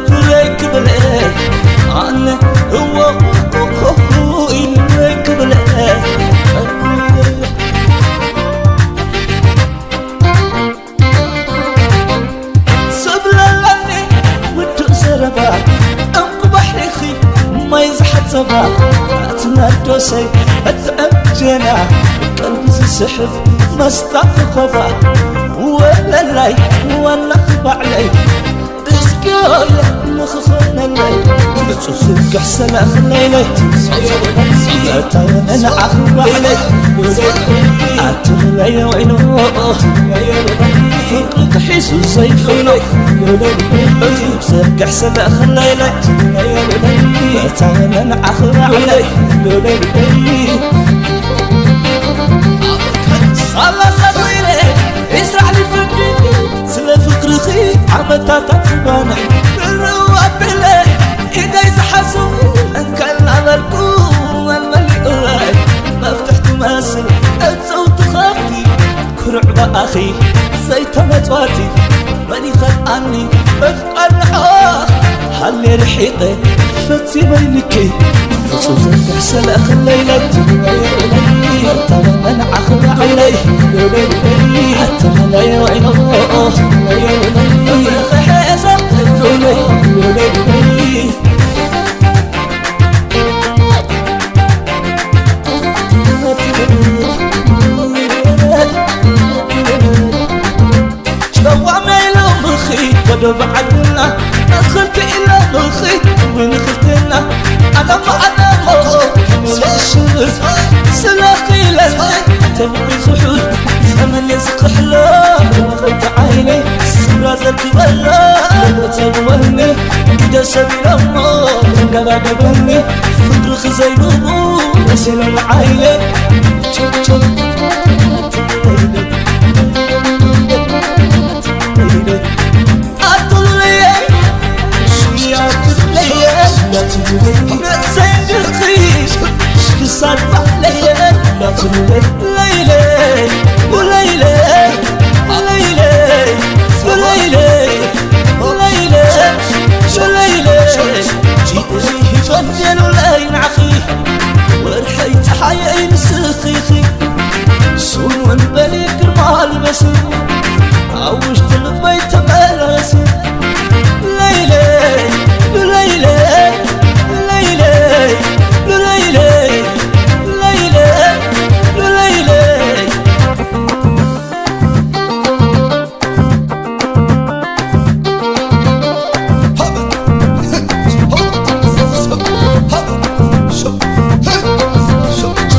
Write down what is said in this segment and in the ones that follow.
ቱለይ ክብል ኣነ እወ ቁቁቁቁ ኢሉለይ ክብል ሰብለላኒ ውዱእ ዘረባ ዕንቁ ባሕሪኺ ማይ ዝሓጸባ ኣትናዶሰይ ኣትዕምጀና ቀልቢ ዝስሕብ መስታ ክኸፋ ወለላይ ዋናኺ ባዕለይ እስኪ ንኽኾነለይ ንጹህ ዝርግሕ ሰላኽለይለይ መታወነ ንዓኺ ባዕለይ ኣትኽለይ ወይኖ ፍቕሪ ክሒሱ ዘይፍኖ እቲ ዝርግሕ ሰላኽለይለይ መታወነ ንዓኺ ባዕለይ ሳላ ሳላ ኢለ ይስራሕ ልፍዲ ስለ ፍቅርኺ ዓመታታት ዝባነ ብርው ኣቢለ ኢደይ ዝሓዙ እንከላበልኩ መልመሊኡለይ መፍትሕ ትመስል እፅው ትኸፍቲ ክሩዕ ብኣኺ ዘይተመፅዋቲ መን ይኸልኣኒ እፍቀርዖ ሃሌ ርሒቐ ፈጺመ ኢልኪ ፍጹም ዘርግሕ ሰለ ክለይለይ መታመን ዓኽበ ዓይነይ ኣተመለዮ ዓይኖ ጨዋመ ኢሎምኺ ወደብ ዓድና እኽልቲ ኢሎምኺ እውን እኽልትና ኣነሞ ኣነሞ ሽብር ስለኺ ኢለኒ ተብቂ ዝሑል ዘመን ዝኽሕሎ ክልተ ዓይነይ ስምራ ዘርግበላ ተብወኒ ኢደ ሰብ ኢሎሞ ተንገባገበኒ ፍቅርኺ ዘይብኡ መሲሎም ዓይነይ ቸብቸብ ወርሐይ ፀሓየይ ንስኺኺ ሱን ወንበሊ ግርማ ልበሲ ኣብ ውሽጢ ልበይ ተመለሲ ለይለይ ለይለይ ለይለይ ለይለይ ለይለይ ለይለይ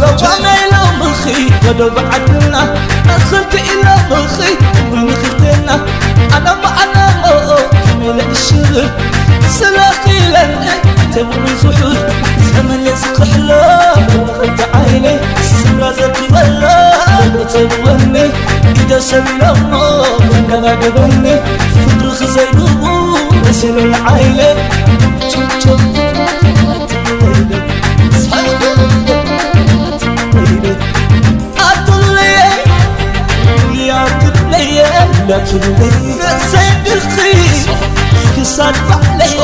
ሎባመይ ሎምኺ ወደብ ዓድና ኣኽልቲ ኢሎምኺ ምንኽልትና ኣነሞ ኣነሞ ከመይ ለእሽብር ስለኺ ለንዕ ተብሪ ዝሑል ዘመን የዝኽሕሎ ክልተ ዓይነይ ስምራ ዘርግበሎ ተብወኒ ኢደ ሰብ ኢሎሞ ተንገባገበኒ ፍቅርኺ ዘይብኡ መሲሉ ንዓይነ ችብችብ ኣቱለየ ያቱለየ ላቱለየ ዘይድኺ ክሳድ ባዕለየ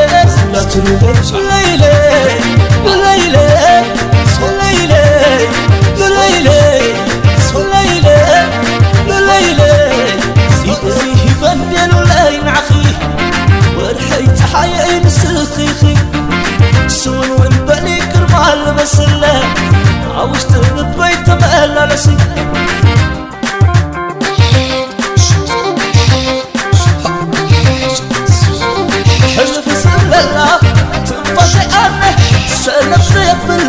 ላቱለየ ለይለ ለይለ ለይለ ለይለ ለይለ ለይለ እዚ ሂበን ደሉለይ ንዓኺ ወርሐይ ፀሓየይ ንስኺኺ ስውን እውን በሊ ግርማ ልበስለ ኣብ ውሽጢ ልበይ ተመላለሲ ሕልፍ ዝብለላ ትንፋሰይ ኣነ ሰለፍ ዘብል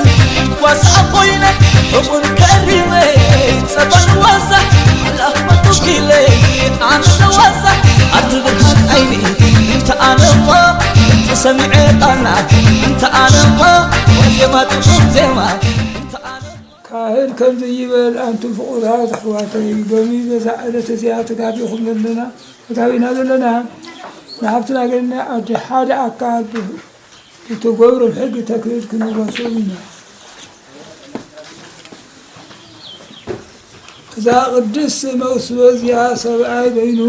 ጓሳ ኮይነ ሕሙን ከሪመ ጸባን ዋዛ ሓላፍ መጡኪለ ኣነ ዋዛ ኣቲ ብርሃን ዓይኒ እንተ ኣነማ ተሰሚዐ ቃና እንተ ኣነማ ዜማ ጥዑም ዜማ እንተ ኣነ ካህን ከምዚ ይበል፣ ኣንቱም ፍቑራት ኣሕዋተይ፣ ሎሚ በዛ ዕለት እዚኣ ተጋቢኹም ዘለና፣ ተጋቢና ዘለና፣ ንሃብትና ገና ኣደ ሓደ ኣካል ብእትገብሮም ሕጊ ተክሊል ክንወስኦም ኢና። እዛ ቅድስት መውስቦ እዚኣ ሰብኣይ በይኑ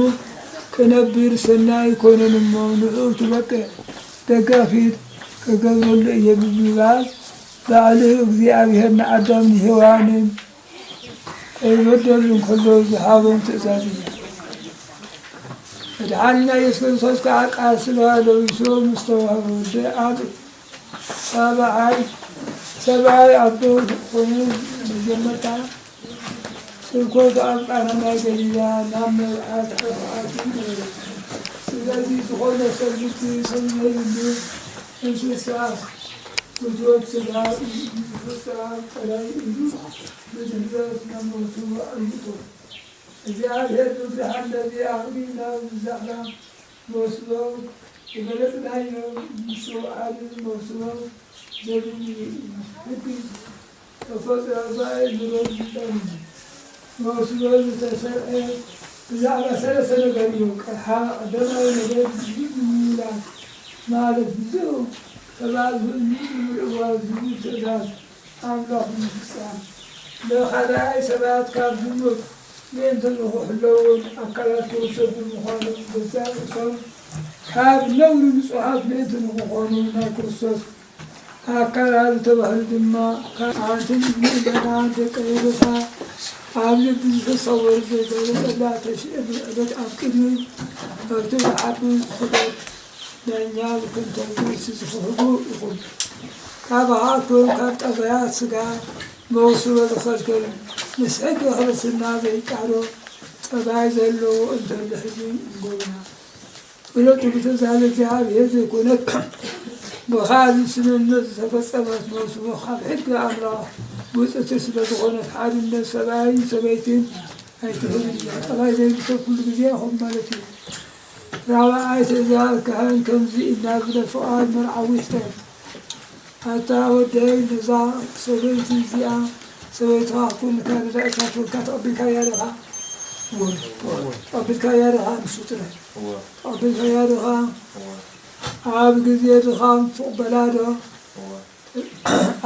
ክነብር ሰናይ ኣይኮነን እሞ፣ ንዑ ትበቅዕ። ደጋፊት ክገብረሉ እየ ብምባል፣ ባዕሉ እግዚኣብሔር ንኣዳምን ሄዋንን ከይበደሉ እንከለዉ ዝሃቦም ትእዛዝ እያ። መድሓኒና ኢየሱስ ክርስቶስ ከዓ ቃል ስጋ ለቢሱ ምስ ተዋህበ ወዲ ኣብ ሰብኣይ፣ ሰብኣይ ኣቦ ኮይኑ መጀመርታ ስብከቱ ኣብ ቃና ናይ ገሊላ ናብ መብዓት ኣርባዕቱ ነበረ። ስለዚ ዝኾነ ሰብ ልቢ ከም ዘይብሉ እንስሳ ፍትወት ስጋ እዩ፣ እንስሳ ጥራይ እዩ ብድፍረት ናብ ሞቱ ኣምልጦ። እግዚኣብሔር ብብርሃን ነቢይ ኣኽሊል ናብ ብዛዕባ መውስቦ ዝገለጽናዮ ምስውዓል መውስቦ ዘድሊ እዩ። ሕጊ ተፈጥሮ ብኣእምሮ ዝጸንዕ መውስቦ ዝተሰርዐ ብዛዕባ ሰለስተ ነገር እዩ። ቀ-፣ ሓ-፣ ቀዳማይ ነገር ምምላስ ማለት ብዙ ተባዝሑ ምዕዋት ዝብል ትእዛዝ ኣምላኽ ምፍጻም። ብኻልኣይ ሰባት ካብ ዝሙት ምእንቲ ንኽሕለዉን ኣካላት ክርስቶስ ብምዃኖም ገዛእ ርእሶም ካብ ነውሪ ንጹሃት ምእንቲ ንኽኾኑ ናይ ክርስቶስ ኣካላት ዝተባህሉ ድማ ካብ ኣንትን ምእመናን ደቂ ሄሮሳ ኣብ ልቢ ዝተሰወረ ዘይገለጸላ ተሽእብ ዕለት ኣብ ቅድሚ ኣብቲ ዝዓቢ ዝኽበር ዳኛ ዝክንተሉ ዝስሕቡ ይኹን። ካባኻትኩም ካብ ጠባያት ስጋ መውስቦ ዝኸልክል ምስ ሕጊ ክርስትና ዘይቃዶ ጠባይ ዘለዎ እንተሎ ሕጂ ንጎብና። ፍለጡ ብትእዛዝ እግዚኣብሔር ዘይኮነት ብኻልእ ስምምዕ ዝተፈጸመት መውስቦ ካብ ሕጊ ኣምላኽ ውጽእቲ ስለ ዝኾነት ሓድነት ሰብኣይን ሰበይትን ኣይትህብን እያ። ጠባይ ዘይምሰል ኩሉ ግዜ ይኹን ማለት እዩ። ራብዓይ ትእዛዝ ካህን ከምዚ እናበለ ፍቓድ መርዓዊ ይሕተት። ኣታ ወደይ ነዛ ሰበይቲ እዚኣ ሰበይትኻ ክትኮነካ ደዳ እታ ትብልካ ተቐቢልካያ ዲኻ? እወ። ተቐቢልካያ ዲኻ? ንሱ ጥራይ። እወ። ተቐቢልካያ ዲኻ? እወ። ኣብ ግዜ ድኻም ትቕበላ ዶ? እወ።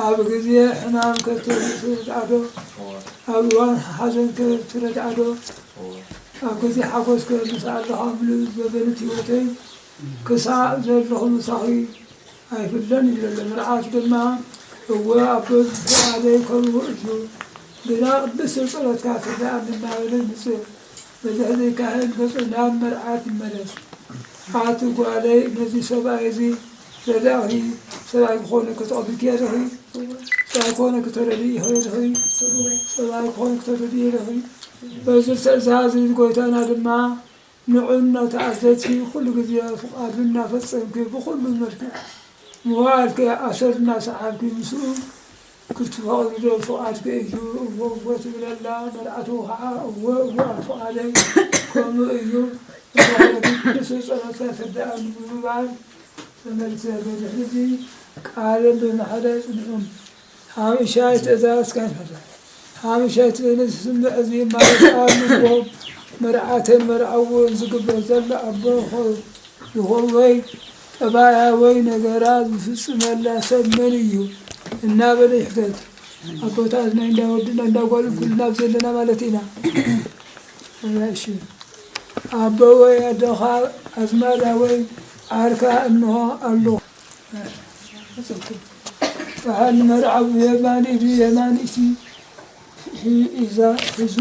ኣብ ግዜ ሕማም ከ ትረድኣ ዶ? እወ። ኣብ እዋን ሓዘን ከ ትረድኣ ዶ? እወ። ኣብ ግዜ ሓጎስ ከ ምስኣ ኣለኻ? ምሉእ ዘበነት ህይወተይ ክሳዕ ዘለኹ ምሳኺ ኣይፍለን ይብል ኣሎ። መርዓት ድማ እወ ኣቦ ፍቓደይ ከምኡ እዩ፣ ግና ቅድስቲ ጸሎትካ ትርድኣኒ እናበለ ይምጽእ። በዚ ሕዚ ካህን ገጹ ናብ መርዓት ይመለስ። ኣቲ ጓለይ ነዚ ሰብኣይ እዚ ረዳእኺ ሰብኣይ ክኾነኪ ተቐቢልክዮ ዲኺ? ሰብኣይ ክኾነኪ ተረዲእኽዮ ዲኺ? ሰብኣይ ክኾነኪ ተረዲእዮ ዲኺ? በዚ ትእዛዝ እዚ ጎይታና ድማ ንዑ እናተኣዘዝኪ ኩሉ ግዜ ፍቓዱ እናፈጸምኪ ብኹሉ መልክዕ መዋዕልኪ ኣሰር እናሰዓብኪ ምስኡ ክትፈቕዲ ዶ ፍቓድኪ እዩ? እወ እወ ትብለላ። መርዓቱ ኸዓ እወ እወ ኣብ ፍቓደይ ከምኡ እዩ። እንተኾነ ግን ቅዱስ ጸሎትካ ትርድኣኒ ብምባል ተመልሰ። ብድሕሪዚ ቃልን ብምሕረት ጽንዑ። ሓሙሻይ ትእዛዝ ካብ ሕረ። ሓሙሻይ ትእዛዝ ስምዕ እዚ ማለት ኣብ ልቦም መርዓትን መርዓውን ዝግበር ዘሎ ኣቦ ይኹን ወይ ጠባያ ወይ ነገራት ዝፍጽመላ ሰብ መን እዩ እናበለ ይሕተት። ኣቦታት ናይ እንዳ ወድና እንዳ ጓልን ኩልና ኣብ ዘለና ማለት ኢና። እሺ። ኣቦ ወይ ኣደኻ ኣዝማዳ ወይ ዓርካ እንሆ ኣሎ። በዓል መርዓዊ የማን ኢዱ የማን እቲ ሒዛ ሒዙ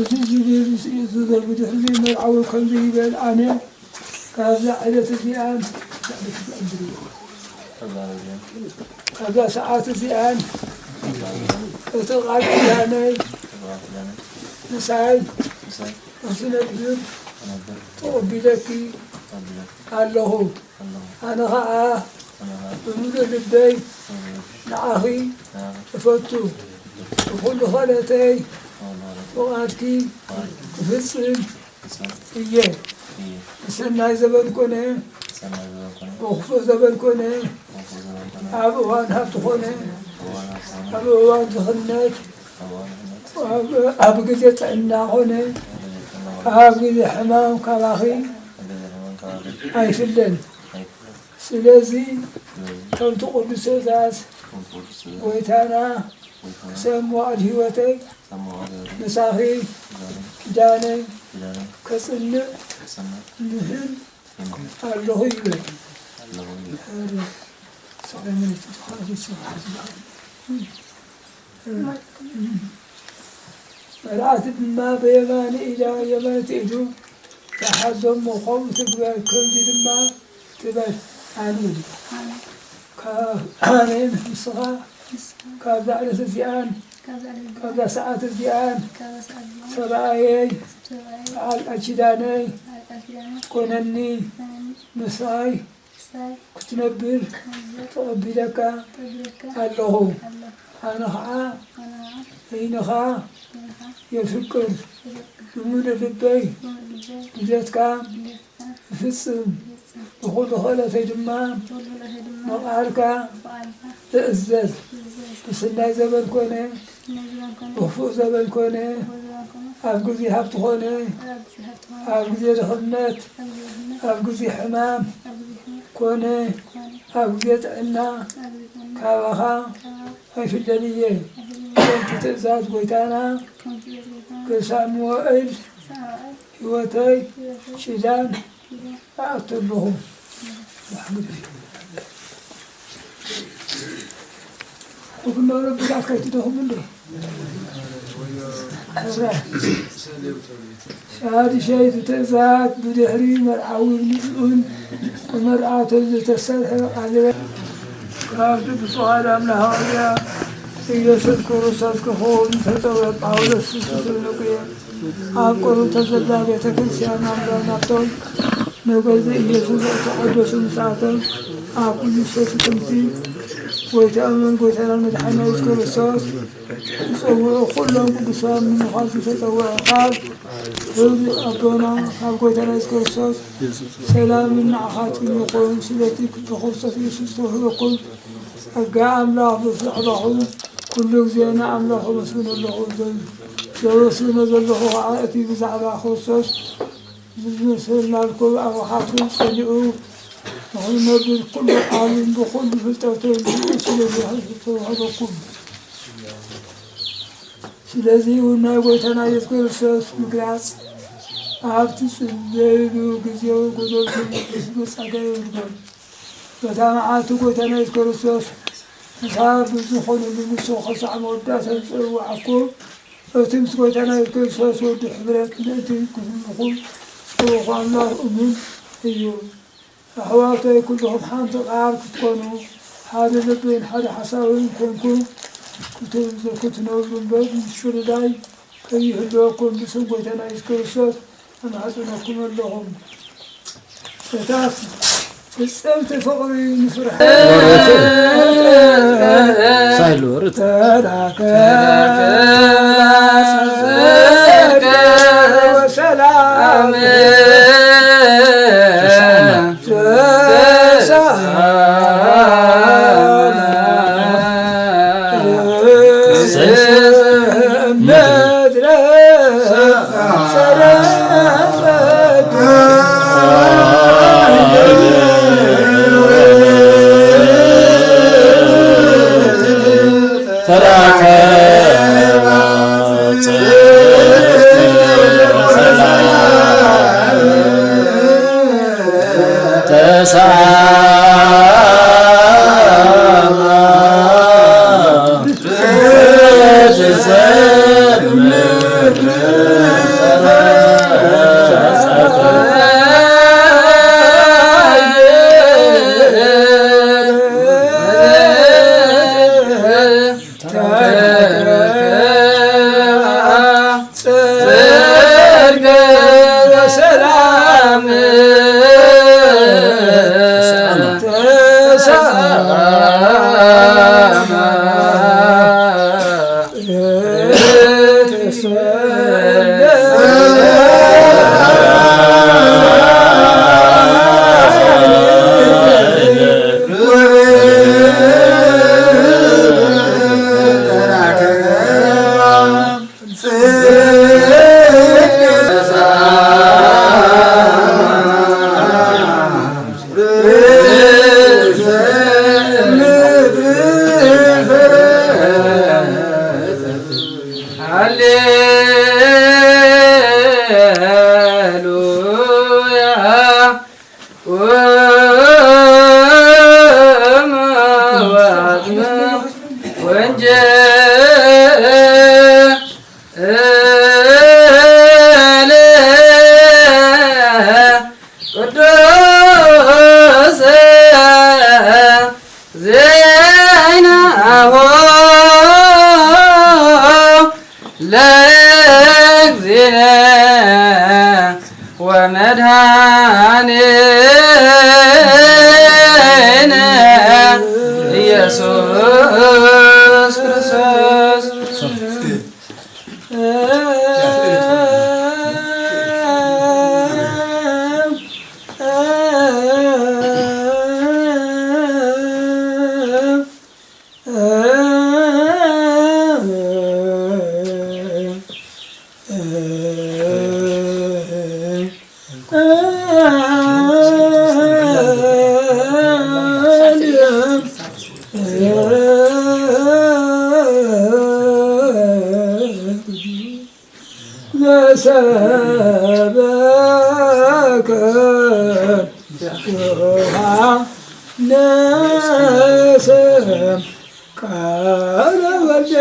እዚ ዝብል ይእዝዞ። ብድሕሪ መርዓዊ ከምዚ ይበል፣ ኣነ ካብዛ ዕለት እዚኣን ካብዛ ሰዓት እዚኣን እቲ ቃል ኪዳነይ ምሳይ ንኽነብር ተቐቢለኪ ኣለኹ። ኣነ ኸዓ ብምሉእ ልበይ ንዓኺ እፈቱ። ብኹሉ ኸእለተይ ፍቓድኪ ክፍጽም እየ። ብሰናይ ዘበን ኮነ ብኽፉእ ዘበን ኮነ፣ ኣብ እዋን ሃብቲ ኮነ፣ ኣብ እዋን ድኽነት፣ ኣብ፣ ኣብ ግዜ ጥዕና ኮነ፣ ኣብ ግዜ ሕማም ካባኺ ኣይፍለን። ስለዚ ከምቲ ቅዱስ ትእዛዝ ጎይታና ክሰም መዋዕል ህይወተይ ምሳኺ ኪዳነይ ከጽንዕ ምሕል ኣለኹ ይብል። መርዓት ድማ ብየማን ኢዳ፣ የማን ኢዱ ተሓዞ እሞ ከምኡ ትግበር፣ ከምዚ ድማ ትበል። ኣነ ካብ ኣነ ንስኻ ካብዛ ዕለት እዚኣን ካብዛ ሰዓት እዚኣን ሰብኣየይ በዓል ቃል ኪዳነይ ኮነኒ። ምሳይ ክትነብር ተቐቢለካ ኣለኹ። ኣነ ኸዓ በይንኻ የፍቅር ብምሉእ ልበይ ድሌትካ እፍጽም። ብኹሉ ክእለተይ ድማ ንቓልካ እእዘዝ። ብስናይ ዘበን ኮነ ብኽፉእ ዘበን ኮነ ኣብ ግዜ ሃብቲ ኮነ ኣብ ግዜ ድኽነት ኣብ ግዜ ሕማም ኮነ ኣብ ግዜ ጥዕና ካባኻ ኣይፍለን እየ። ከምቲ ትእዛዝ ጐይታና ክሳዕ መዋእል ህይወተይ ኪዳን ኣእቱ ኣለኹ። ኩፍሎ ረብታት ከይትደኽሙ እንዶ ሻድሸይቲ ትእዛዝ ብድሕሪ መርዓዊ ንእኡን ንመርዓቱን ዝተሰርሐ ቃለ ካብቲ ብፍቓድ ኣምላኽ ኣውያ ኢየሱስ ክርስቶስ ክኸውን ዝተጸውዐ ጳውሎስ ተሰሎንቄ ኣብ ቆሮንቶስ ዘላ ቤተ ክርስቲያን ኣምላኽ ናብቶም ነገደ ኢየሱስ ዘተቐደሱ ምስኣቶም ኣብ ኩሉ ሰቲ ትምህርቲ ወይ ተኣመን ጎይታና መድሓና ኢየሱስ ክርስቶስ ዝጸውዑ ኩሎም ቅዱሳን ንምዃን ዝተጸውዐ ቃል ህዝቢ ኣቦና ካብ ጎይታና ኢየሱስ ክርስቶስ ሰላምን ንዓኻትኩም ይኹን። ስለቲ ብክርስቶስ ኢየሱስ ዝተውህበኩም ጸጋ ኣምላኽ ብዛዕባኹም ኩሉ ግዜ ንኣምላኽ ኣመስግኖ ኣለኹ። ዘመስግኖ ዘለኹ ኸዓ እቲ ብዛዕባ ክርስቶስ ዝመሰልናልኩም ኣብኻትኩም ጸኒዑ ንኽንነብር ኩሉ ዓለም ብኹሉ ፍልጠቱ ንኡ ስለ ዝተዋህበኩም። ስለዚ እውን ናይ ጐይታና ኢየሱስ ክርስቶስ ምግላጽ ኣብ ትጽበዩሉ ግዜ ጐደልኩም ብጸጋ የብልኩም። በታ መዓልቲ ጐይታና ኢየሱስ ክርስቶስ ምሳሕ ብዝኾነሉ ንሱ ኸሳዕ መወዳእታ ዝጸውዓኩም፣ እቲ ምስ ጐይታና ኢየሱስ ክርስቶስ ወዱ ሕብረት ምእንቲ ክህልኹም ዝጸውዓኹም ኣምላኽ እሙን እዩ። ኣሕዋተይ፣ ኩልኹም ሓንቲ ቃል ክትኮኑ፣ ሓደ ልብን ሓደ ሓሳብን ኮንኩም ክትነብሩ እምበር፣ ምፍልላይ ከይህልወኩም ብስም ጐይታና ኢየሱስ ክርስቶስ እማሕጽነኩም ኣለኹ። እታ ፍጽምቲ ፍቕሪ ንፍርሒ። ወረት። ሳይሉ ወረት። ተራከባ ጽድቅ ወሰላም። ተሳማ። ተራከባ ጽድቅ ወሰላም ተሳማ። ጽድቅ ወሰላም ተሳማ። ቃለ ወልደ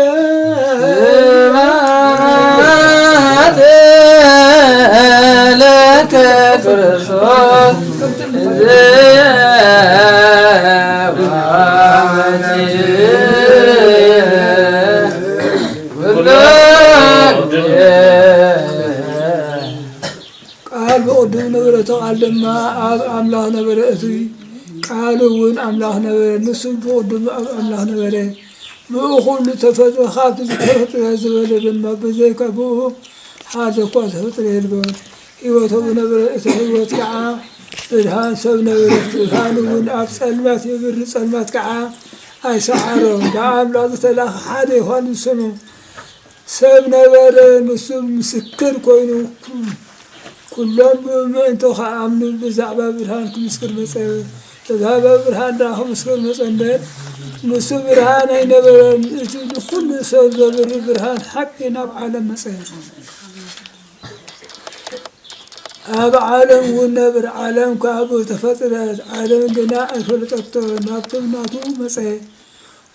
ለከ ክርስቶስ ቃል ብቕድም ነበረ፣ እቲ ቃል ድማ ኣብ ኣምላኽ ነበረ፣ እቲ ቃል እውን ኣምላኽ ነበረ። ንሱ ብቕድም ኣብ ኣምላኽ ነበረ። ብኡ ኹሉ ተፈጥረ፣ ካብቲ ዝተፈጥረ ዝበለ ድማ ብዘይካ ብኡ ሓደ እኳ ዝተፈጥረ የልቦን። ህይወት ኣብኡ ነበረ፣ እቲ ህይወት ከዓ ብርሃን ሰብ ነበረ። ብርሃን እውን ኣብ ጸልማት የብሪ፣ ጸልማት ከዓ ኣይሰዓሮን። ብኣምላኽ ዝተላኸ ሓደ ዮሃንስ ስሙ ሰብ ነበረ፣ ንሱ ምስክር ኮይኑ፣ ኩሎም ብምእንቶ ኸኣምኑ ብዛዕባ ብርሃን ክምስክር መጸ። ብዛዕባ ብርሃን ደኣ ክምስክር መጸ እምበር፣ ንሱ ብርሃን ኣይነበረን። እቲ ንኹሉ ሰብ ዘብሪ ብርሃን ሓቂ ናብ ዓለም መጸ። ኣብ ዓለም እውን ነብር፣ ዓለም ከኣ ብኡ ተፈጥረት፣ ዓለም ግና ኣይፈለጠቶን። ናብቶም ናቱ መጸ፣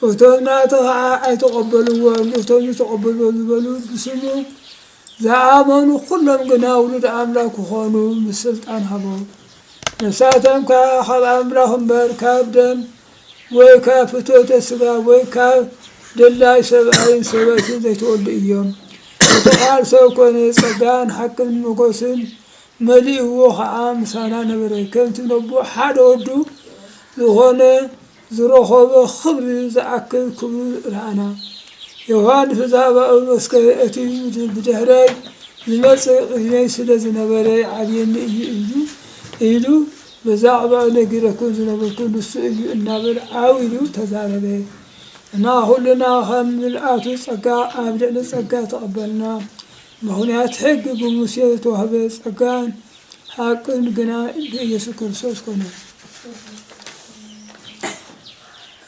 እቶም ናቱ ኸዓ ኣይተቐበልዎን። እቶም ዝተቐበልዎ ዝበሉ ብስሙ ዝኣመኑ ኩሎም ግና ውሉድ ኣምላኽ ክኾኑ ስልጣን ሃቦም። ንሳቶም ከኣ ካብ ኣምላኽ እምበር ካብ ደም ወይ ካብ ፍትወተ ስጋ ወይ ካብ ድላይ ሰብኣይን ሰበይትን ዘይተወልዱ እዮም። እቲ ቃል ሰብ ኮነ፣ ጸጋን ሓቅን ሞገስን መሊእዎ ኸዓ ምሳና ነበረ። ከምቲ ነቦ ሓደ ወዱ ዝኾነ ዝረኸቦ ክብሪ ዝኣክል ክብሩ ረኣና። ዮሃንስ ብዛዕባኡ መስከረ፣ እቲ ብድሕረይ ዝመጽእ ቅድመይ ስለ ዝነበረ ይዓብየኒ እዩ ኢሉ፣ ኢሉ ብዛዕባኡ ነጊረኩም ዝነበርኩ ንሱ እዩ እናበለ ዓው ኢሉ ተዛረበ። እና ኩልና ከም ምልኣቱ ጸጋ ኣብ ልዕሊ ጸጋ ተቐበልና። ምኽንያት ሕጊ ብሙሴ ዝተዋህበ ጸጋን ሓቅን ግና ብኢየሱስ ክርስቶስ ኮነ።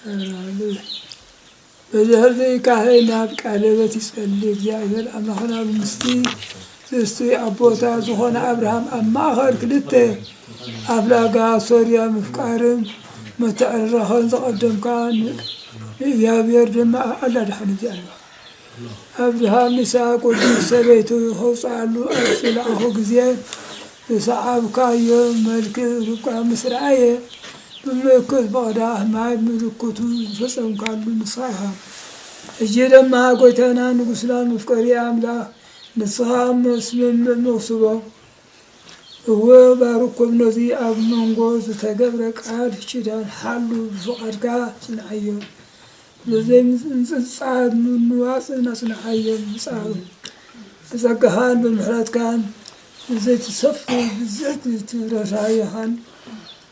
ሃሌሉያ። ብድሕርዚ ካህን ናብ ቃለ ሕይወት ይጸሊ። እግዚኣብሔር ኣምላኽና ብምስቲ ርስቲ ኣቦታት ዝኾነ ኣብርሃም ኣብ ማእከል ክልተ ኣፍላጋ ሶርያ ምፍቃርን ምትዕርራኽን ዘቐደምካ ን-፣ ንእግዚኣብሔር ድማ ኣላድሓን እግዚኣብሔር። ኣብርሃም ንይስሐቅ ወዲ ሰበይቱ ከውፅኣሉ ኣብ ዝለኣኹ ግዜ፣ ዝሰዓብካዮ መልክዕ ርብቃ ምስ ረኣየ፣ ብምልክት ብቕዳሕ ማይ ምልክቱ ዝፈጸምካሉ ንስኻ ኢኻ። ሕጂ ድማ ጎይታና ንጉስና መፍቀሪ ኣምላኽ፣ ንስኻ ኣብ ስምምዕ መኽስቦ፣ እወ፣ ባርኮም ነዚ ኣብ መንጎ ዝተገብረ ቃል ኪዳን ሓሉ፣ ብፍቓድካ ጽንዓዮ። ብዘይ ምጽንጻን ምንዋጽን ኣጽንዓዮ። ምጻሩ ብጸጋኻን ብምሕረትካን ብዘይትሰፍር ብዝሕቲ ርህራሄኻን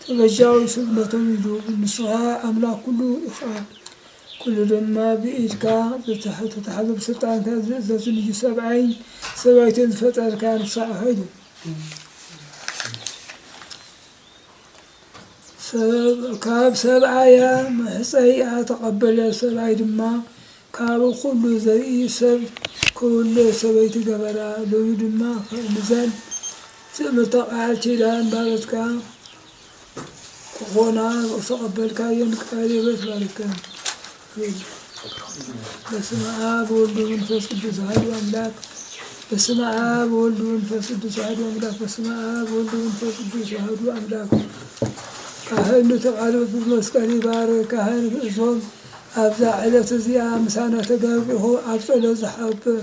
ተበጃዊ ስእነቶም ኢሉ። ንስኻ ኣምላኽ ኩሉ ኢኻ። ኩሉ ድማ ብኢድካ ዝተሓ-፣ ዝተታሕዘ፣ ብስልጣንካ ዝእዘዝን እዩ። ሰብኣይን ሰበይትን ዝፈጠርካ ንስኻ ኢኻ ኢሉ። ሰብ-፣ ካብ ሰብኣያ ማሕጸይኣ ተቐበለ፣ ሰብኣይ ድማ ካብ ኩሉ ዘርኢ ሰብ ክውለድ ሰበይቲ ገበራ። ሎሚ ድማ ነዘን ትእምርተ ቃል ኪዳን ባሮትካ ክኾና ዝተቐበልካየን ቃል ሕይወት ባርከን። በስመ አብ ወወልድ ወመንፈስ ቅዱስ አሐዱ አምላክ። በስመ አብ ወወልድ ወመንፈስ ቅዱስ አሐዱ አምላክ። በስመ አብ ወወልድ ወመንፈስ ቅዱስ አሐዱ አምላክ። ካህን ንተቃልበ ብመስቀል ይባርክ። ካህን እዞም ኣብዛ ዕለት እዚኣ ምሳና ተጋቢኹ ኣብ ጸሎት ዝሓብር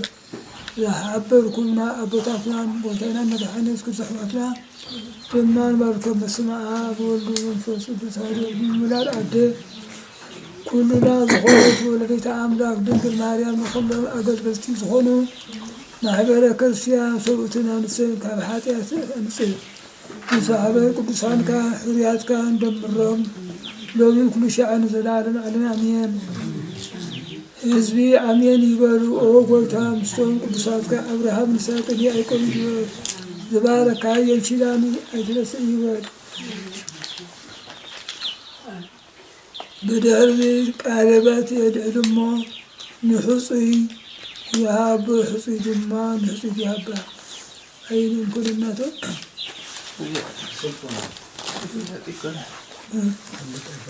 ዝሓበርኩምና ኣቦታትናን ጎይታናን መድሓኒት የሱስ ክርስቶስ ኣሕዋትና ድማ ንባርኮም። በስመ አብ ወወልድ ወመንፈስ ቅዱስ አሐዱ። ምውላድ ኣደ ኩልና ዝኾነት ወለደይተ ኣምላኽ ድንግል ማርያም ንኹሎም ኣገልገልቲ ዝኾኑ ማሕበረ ክርስቲያን ሰብኡትን ኣንስትን ካብ ሓጢኣት ኣንጽህ። ምስ ማሕበረ ቅዱሳንካ ሕሩያትካ እንደምሮም ሎምን ኩሉ ሻዕን ንዘለዓለም ዓለም ኣሜን። ህዝቢ ኣሜን ይበሉ። ኦ ጎይታ፣ ምስቶም ቅዱሳትካ ኣብርሃምን ይስሐቅን ያዕቆብን ዝባረካዮም ኪዳን ኣይትረስዕ ይበል። ብድሕሪ ቃለ ሕይወት የድዕል እሞ ንሕጹይ ይሃብ፣ ሕጹይ ድማ ንሕጹይ ይሃባ። ኣይንንኩልነቱ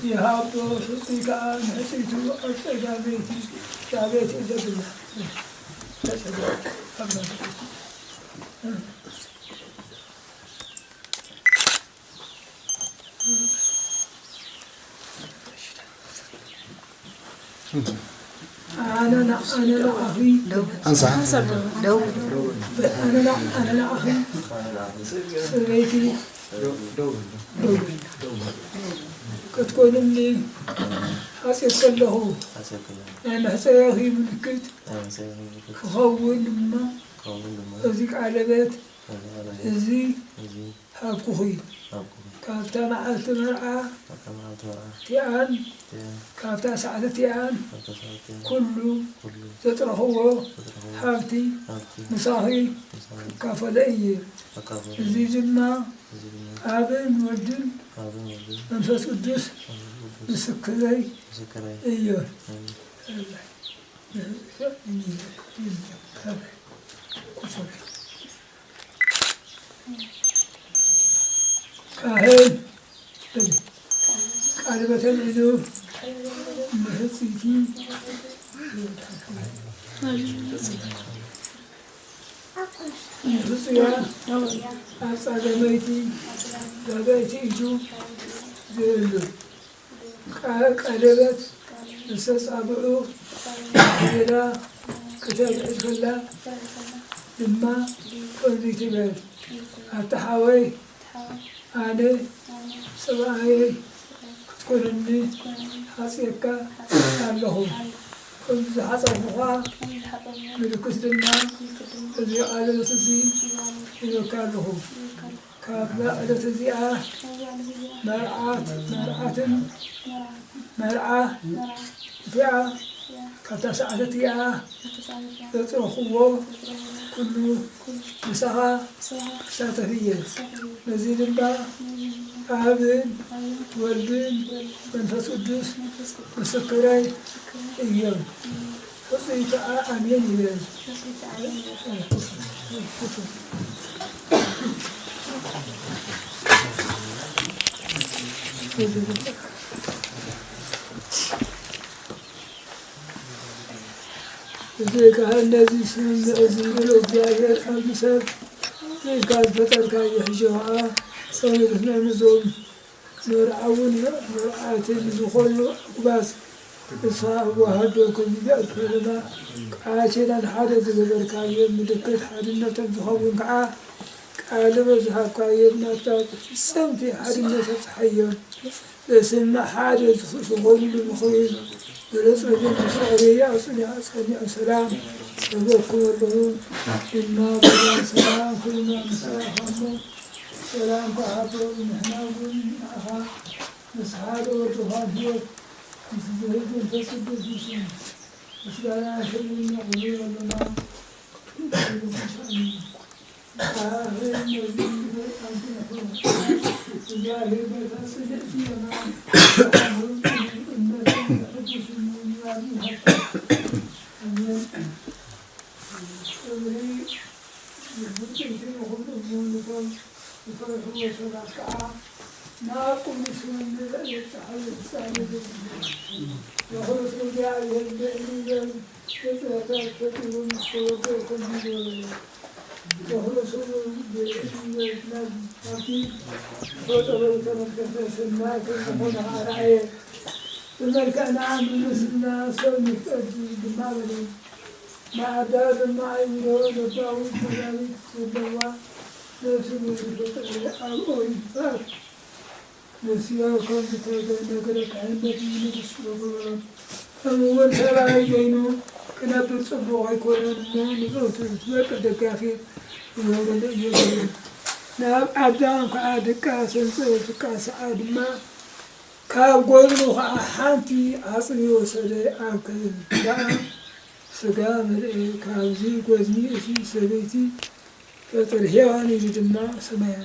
ይሃቦ፣ ሕጹይ ከኣ ንሕጽይቱ ኣብ ጸጋመይቲ ዳቤት ዘብላ። ኣነ ና-፣ ኣነ ንዓኺ፣ ኣንሳ። ኣነ ና-፣ ኣነ ንዓኺ፣ ሰበይቲ፣ ክትኮንኒ ሓጺር ከለኹ፣ ናይ መሕጸያኺ ምልክት ክኸውን ድማ፣ እዚ ቀለበት እዚ እዚ ሃብኩኺ። ሃብኩኺ። ካብታ መዓልቲ መርዓ ካብታ መዓልቲ መርዓ እቲኣን እቲኣን ካብታ ሰዓት እቲኣን ካብታ ሰዓት እቲኣን ኩሉ ኩሉ ዘጥረኽዎ ዘጥረኽዎ ሃብቲ ሃብቲ ምሳኺ ምሳኺ ክካፈሎ እየ። ክካፈሎ እዚ እየ። ድማ እዚ ድማ ኣብን ወልድን ኣብን ወልድን መንፈስ ቅዱስ መንፈስ ቅዱስ ምስክረይ ምስክረይ እዮም። እዮም። ካህን ቃል በተን ኢሉ ንሕጽይቲ ንሕጽያ ኣብ ጸገመይቲ ዳጋይቲ ኢዱ ዝእሉ። ቀ-፣ ቀለበት ዝተጻብዑ ጌራ ክተብዕል ከላ ድማ ከምዚ ትብል፣ ኣታ ሓወይ፣ ኣነ ሰብኣየይ ክትኮነኒ ሓጽየካ ኣለኹ። ከምዚ ዝሓጸርኩኻ ምልክት ድማ እዚ ቀለበት እዚ ሂበካ ኣለኹ። ካብዛ ዕለት እዚኣ መርዓት መርዓትን መርዓ እቲኣ ካብታ ሰዓት እቲኣ ዘጽረኽዎ ኩሉ ምሳኻ ክሳተፍ እየ። ነዚ ድማ ኣብን ወልድን መንፈስ ቅዱስ ምስክረይ እዮም። ሕጹይ ከኣ ኣሜን ይበል። እዚ ካህን ነዚ ስምምዕ እዚ ንእግዚኣብሔር ኣብ ሰብ ኢልካ ዝፈጠርካዮ ሕጂ ኸኣ ጸሎትና ነዞም መርዓውን መርዓትን ዝኾኑ ኣጉባዝ ንስኻ ኣዋሃዶ ከሚልካ ከለና ቃል ኪዳን ሓደ ዝገበርካዮ ምልክት ሓድነቶም ዝኸውን ከዓ ቃል ዝሃብካዮም ናብታ ፍጽምቲ ሓድነት ኣብጽሓዮም። በስም ሓደ ዝኾንሉ ምኽሪ ገለ ጸገም ፍቕሪ ኣጽኒዖ ጸኒዖ ሰላም ተበርክበሉ ድማ ብርሃን ሰላም ኩልና ንስኻ ኢኻሞ ሰላም ተሃቦ ንሕና እውን ንዓኻ ምስ ሓደ ወድኻ ህይወት ምስ ዝህብ መንፈስ ቅዱስ ይኹን። ምስጋና ክብርን ነቕርበልና። ዝፈርሕዎ ሰባት ከዓ ናብ ቅዱስ ወንጌል የብጽሓሉ ፍጻሜ ዘብጽሑ። የኽርስቶስ እግዚኣብሔር ልዕሊ ገል ፍጥረታት ፈጢሩ ምስ ተወልደ ከምዚ ዝበለ የኽርስቶስ ብእግዚኣብሔር ናብ ኣብቲ ተፈጠሮ ዝተመልከተ ሰናይ ከም ዝኾነ ኣርኣየ። ብመልክዕና ብምስልና ሰብ ንፍጠር ድማ በለ። ንኣዳም ድማ ኣእምሮ ለባዊት መራዊት ዘለዋ ነፍሲ ንዝፈጠረ ኣብኦ ይባእ። ንስዮ ከም ዝተነገረ ካህነት ንመንፈስ ቅዱስ ገበሮ። ከምኡ እውን ሰብኣይ ኮይኑ ክነብር ጽቡቕ ኣይኮነን እሞ ንብእቱ ዝትበቅዕ ደጋፊ ይገብረሉ እዩ። ናብ ኣዳም ከዓ ድቃስ ኣምጽእ፣ ድቃስ ሰዓ ድማ ካብ ጎድኑ ኸዓ ሓንቲ ዓጽሚ ወሰደ፣ ኣብ ክንዳ ስጋ መልአ። ካብዚ ጎድኒ እቲ ሰበይቲ ፈጠረ፣ ሄዋን ኢሉ ድማ ሰመያ።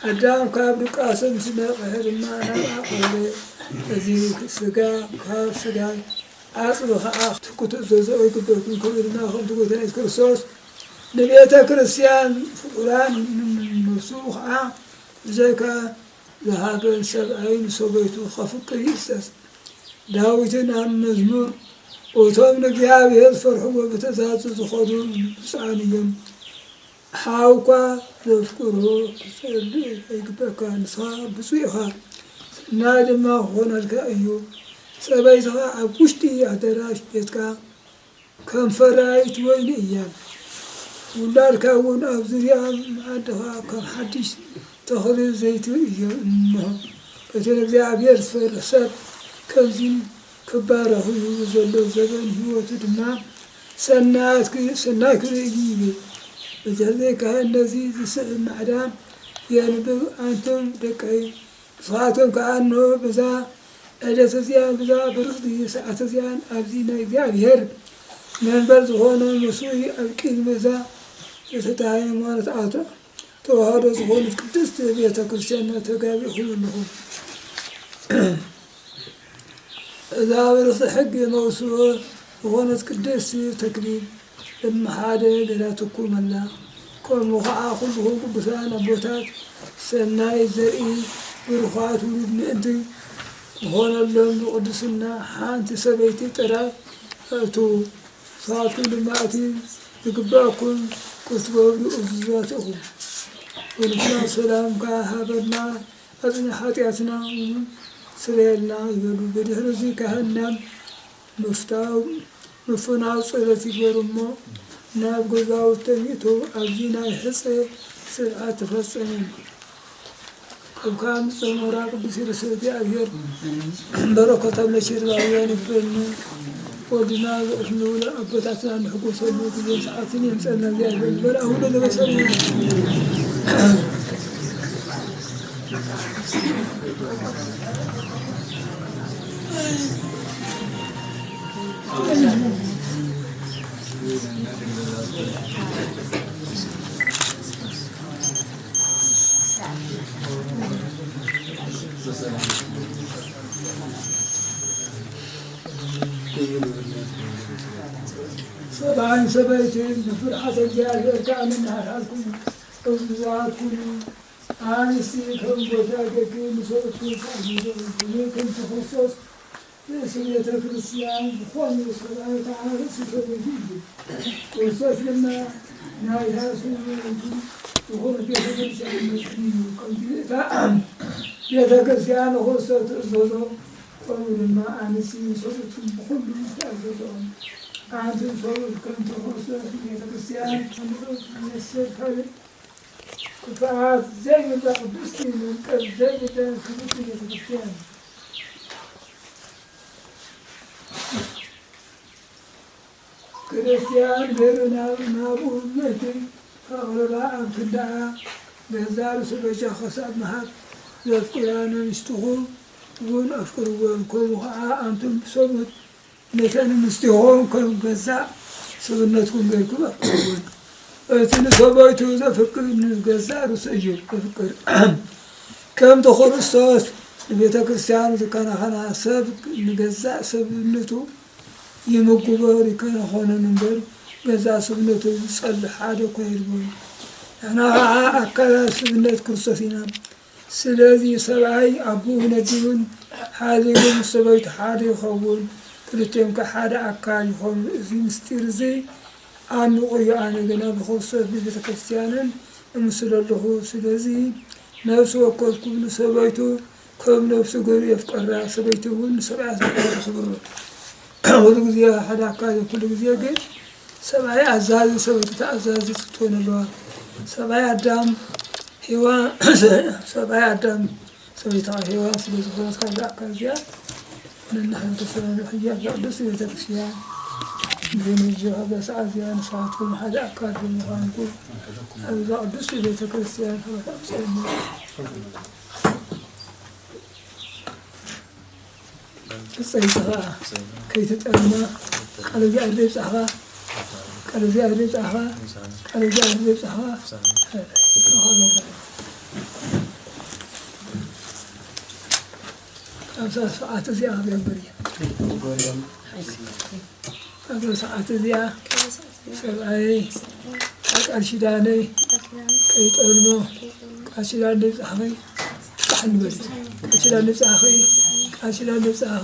ኣዳም ካብ ድቃሱ ምስ ነቕሐ ድማ ናብኣ ቀረበ። እዚ ስጋ ካብ ስጋይ፣ ዓጽሚ ኸዓ ክትእዘዞ ኣይግበርኩን። ከምኡ ድማ ከምቲ ጎይታና የሱስ ክርስቶስ ንቤተ ክርስቲያን ፍቁራን ንነፍሱ ኸዓ ብዘይካ ዝሃበን ሰብኣይ ንሰበይቱ ከፍቅር ይእዘዝ። ዳዊትን ኣብ መዝሙር፣ "እቶም ንእግዚኣብሔር ዝፈርሕዎ ብትእዛዙ ዝኸዱ ብፁዓን እዮም።" ሓውካ ዘፍቅሮ ክትጸልእ ኣይግበካ፣ ንስኻ ብፁዕ ኢኻ፣ ሰናይ ድማ ክኾነልካ እዩ። ሰበይትኻ ኣብ ውሽጢ ኣዳራሽ ቤትካ ከም ፈራይት ወይኒ እያ፣ ውላድካ እውን ኣብ ዙርያ መኣድኻ ከም ሓድሽ ተኽሊ ዘይቲ እዮም። እሞ እቲ ንእግዚኣብሔር ዝፈርሕ ሰብ ከምዚ ክባረኽ እዩ፣ ዘሎ ዘበን ህይወቱ ድማ ሰናያት ክ-፣ ሰናይ ክርኢ እዩ ይብል። ብድሕሪ ዘይካህን ነዚ ዝስዕብ ማዕዳ የንብብ፣ ኣንቱም ደቀይ፣ ንስኻትኩም ከኣ እንሆ በዛ ዕለት እዚኣ፣ በዛ ብርኽቲ ሰዓት እዚኣን ኣብዚ ናይ እግዚኣብሔር መንበር ዝኾነ ምስኡ ኣብ ቅድሚ እዛ ዝተታህየ ሃይማኖት ኣቶ ተዋህዶ ዝኾነት ቅድስት ቤተ ክርስቲያን ተጋቢእኹም ኣለኹም። እዛ ብርኽቲ ሕጊ መውስቦ ዝኾነት ቅድስት ተክሊል ቅድሚ ሓደ ገዳትኩም ኣላ። ከምኡ ኸዓ ኩልኹም ቅዱሳን ኣቦታት ሰናይ ዘርኢ ብሩኻት ውሉድ ምእንቲ ዝኾነሎም ብቅድስና ሓንቲ ሰበይቲ ጥራይ እቱ። ንስኻትኩም ድማ እቲ ዝግበኣኩም ክትገብሩ እዙዛት ኢኹም። ወልድና ሰላምካ ሃበና፣ ኣጽንሕ ሓጢኣትና እውን ስረየልና ይበሉ። ብድሕሪ እዚ ካህን ናብ ምፍታው፣ ምፍናው ጸሎት ይገሩ እሞ ናብ ገዛውቶም ይእተዉ። ኣብዚ ናይ ሕጸ ስርዓት ተፈጸመ። እብ ካብ ምጽእ ሞራ ቅዱስ ርእሰ እግዚኣብሔር በረከቶም ለቸርባውያን ይፍረድና። ወድና ዘእፍ ንብሎ ኣቦታትና እንሕጎሰሉ ግዜን ሰዓትን የምጸልና እግዚኣብሔር። በል ኣቡነ ዘበሰማያት። ሰብኣይን ሰበይትን ብፍርሓተ እግዚኣብሔር ከኣ መመሃርሃርኩም እብዝዋትኩም ኣንስቲ ከም ጎይታ ደቂ ንሰብእትኩም ተኣዝዙ። ከምቲ ክርስቶስ ርእሲ ቤተ ክርስቲያን ዝኾነ ሰብኣይ ከኣ ርእሲ ሰበይቱ እዩ። ክርስቶስ ድማ ናይታ ሰበይቱ ዝኾነት ቤተ ክርስቲያን መስፍን እዩ። ከምቲ እታ ቤተ ክርስቲያን ንክርስቶስ ትእዘዞ፣ ከምኡ ድማ ኣንስቲ ንሰብእትኩም ብኹሉ ይትኣዘዝኦም። ኣንቱም ሰብኡት ከምቲ ክርስቶስ ንቤተ ክርስቲያን ንእስ ዝመስል ካልእ ክፍኣት ዘይብላ ቅድስቲ፣ መንቀፍ ዘይብላ ክብርቲ ቤተ ክርስቲያን። ክርስቲያን ገይሩ ናብ፣ ናብኡ ምእንቲ ከቕርባ ኣብ ክንዳኣ ገዛ ርእሱ በጃ ክሳብ ምሃብ ዘፍቅራ ንእሽትኹም እውን ኣፍቅርወን። ከምኡ ኸዓ ኣንቱም ሰብኡት ነተን ኣንስቲኹም ከም ገዛእ ሰብነትኩም ጌርኩም ኣፍቅርወን። እቲ ንሰበይቱ ዘፍቅር ንገዛእ ርእሱ እዩ ዘፍቅር። ከምቲ ክርስቶስ ንቤተ ክርስቲያን ዝከናኸና፣ ሰብ ንገዛእ ሰብነቱ ይምግቦ ይከናኸኖን እምበር፣ ገዛእ ሰብነቱ ዝጸልእ ሓደ እኳ የልቦን። ንሕና ኸዓ ኣካላት ሰብነት ክርስቶስ ኢና። ስለዚ ሰብኣይ ኣቦኡ ነዲኡን ሓዲጉ ምስ ሰበይቱ ሓደ ይኸውን፣ ክልቲኦም ከኣ ሓደ ኣካል ይኾኑ። እዚ ምስጢር እዚ ዓሚቑ እዩ። ኣነ ግና ብክርስቶስ ብቤተ ክርስቲያንን እምስል ኣለኹ። ስለዚ ነፍሲ ወከፍኩም ንሰበይቱ ከም ነፍሱ ገይሩ የፍቅራ፣ ሰበይቲ እውን ንሰብኣያ ዘፍቅራ ተኽብሮ። ኩሉ ግዜ ሓደ ኣካል እዩ። ኩሉ ግዜ ግን ሰብኣይ ኣዛዚ፣ ሰበይቲ ተኣዛዚት ክትኮን ኣለዋ። ሰብኣይ ኣዳም ሄዋን፣ ሰብኣይ ኣዳም ሰበይትኻ ሄዋን ስለ ዝኾነት ካብዛ ኣካል እዚኣ ነንሕና ተሰማሚዑ ሕጂ ኣብዛ ቅድስቲ ቤተ ክርስቲያን ብንጂ ኣብዛ ሰዓት እዚኣ ንስኻትኩም ሓደ ኣካል ብምዃንኩም ኣብዛ ቅድስቲ ቤተ ክርስቲያን ሕይወት ኣምፅኦሞ። ብጸይትኻ ከይትጠልማ ቃል እግዚኣብሔር ይብጻሕኻ። ቃል እግዚኣብሔር ይብጻሕኻ። ቃል እግዚኣብሔር ይብጻሕኻ። ኣብዛ ሰዓት እዚኣ ክገብር እየ። ኣብዛ ሰዓት እዚኣ ሰብኣየይ ቃል ኪዳነይ ከይጠልሞ ቃል ኪዳን ዘይብጻሕኸይ ንበል። ቃል ኪዳን ንብጻኺ፣ ቃል ኪዳን ንብጻኺ።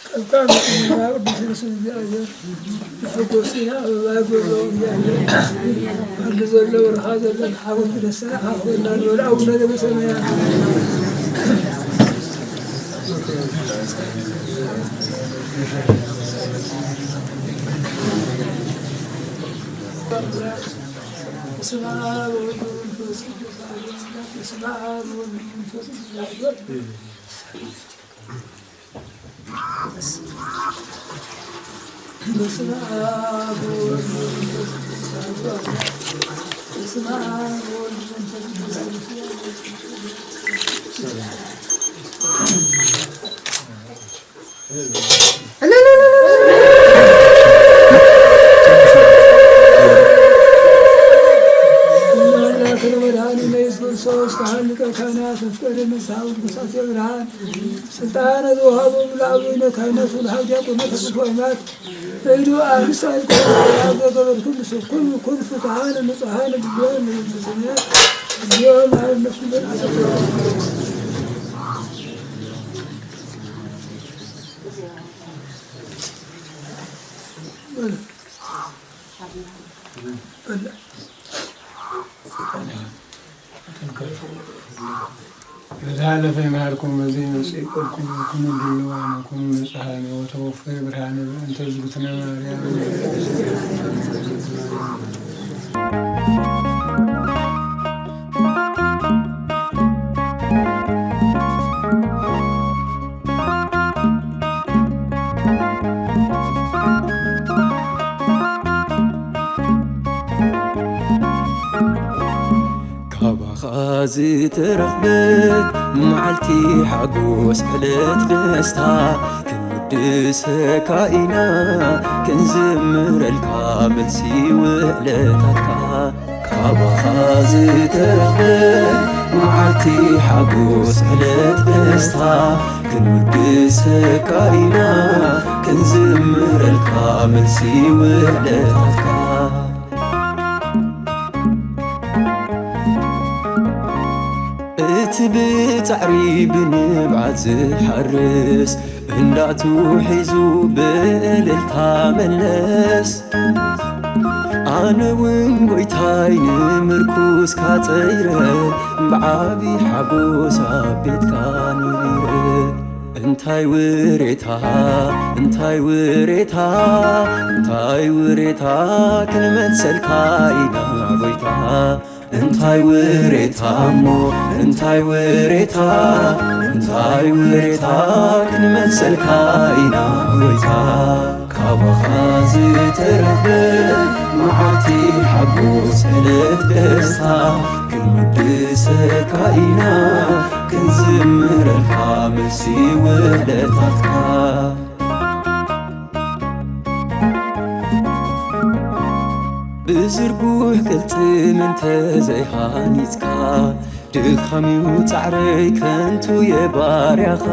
ቀልቃል መጽንና ቅዱስ ርእሱ እግዚኣብሔር፣ መሐጎሲና ኣበባ ጎሎ እግዚኣብሔር፣ ኩሉ ዘሎ በረኻ ዘሎ ሓጎስ ደስታ ሓፍወና ንበል። ኣቡነ ዘበሰማያት። በስመ አብ ወወልድ ወመንፈስ ቅዱስ አሐዱ አምላክ። በስመ አብ ወወልድ ወመንፈስ ቅዱስ አሐዱ አምላክ። በስመ አብ ወወልድ ወመንፈስ ቅዱስ አሐዱ አምላክ። በስመ አብ ወወልድ ወመንፈስ ቅዱስ አሐዱ አምላክ። አምላክነ መድኃኒነ ኢየሱስ ክርስቶስ ካህን ሊቀ ካህናት መፍቀሬ መዝሐ ወቅዱሳት ብርሃን ስልጣነ ዘወሃቦሙ ለአበዊነ ካህናት ወለአብ ዲያቆናት ወለአብ ወይማት በይዱ አንስት አልቆ ዘገበርኩም ምስልኩም ኩን ፍቱሐነ ንጹሐነ ድልዋነ ለመንግሥተ ሰማያት እግዚኦ መሐረነ ኩሉ አሰብሖ። በል። በል። በዝሓለፈ ይምሃርኩም፣ በዚ ይመጽእ ይቀልኩም፣ ኩኑ ድልዋነ፣ ኩኑ ንጹሃነ፣ ወተወፈየ ብርሃነ በእንተ እግዝእትነ ማርያም። ካባኻ ዝተረኽበት መዓልቲ ሓጎስ ዕለት ደስታ ክንውድሰካ ኢና ክንዝምረልካ መልሲ ውዕለታትካ። ካባኻ ዝተረኽበ መዓልቲ ሓጎስ ዕለት ደስታ ክንውድሰካ ኢና ክንዝምረልካ መልሲ ውዕለታትካ። እቲ ብጻዕሪ ብንብዓት ዝሓርስ እንዳቱ ሒዙ ብእልልታ መለስ። ኣነ እውን ጎይታይ ንምርኩስካ ጸይረ ብዓቢ ሓጎስ ኣብ ቤትካ ኑረ። እንታይ ውሬታ እንታይ ውሬታ እንታይ ውሬታ ክንመልሰልካ ኢና ጎይታ። እንታይ ውሬታ እሞ እንታይ ውሬታ እንታይ ውሬታ ክንመልሰልካ ኢና ጎይታ። ካባኻ ዝተረኽበ መዓልቲ ሓጎስ ዕለት ደስታ ክንውድሰካ ኢና ክንዝምረልካ መልሲ ውዕለታትካ። ዝርጉሕ ቅልጽም እንተ ዘይሃኒጽካ፣ ድኻም እዩ ጻዕረይ ከንቱ የባርያኻ።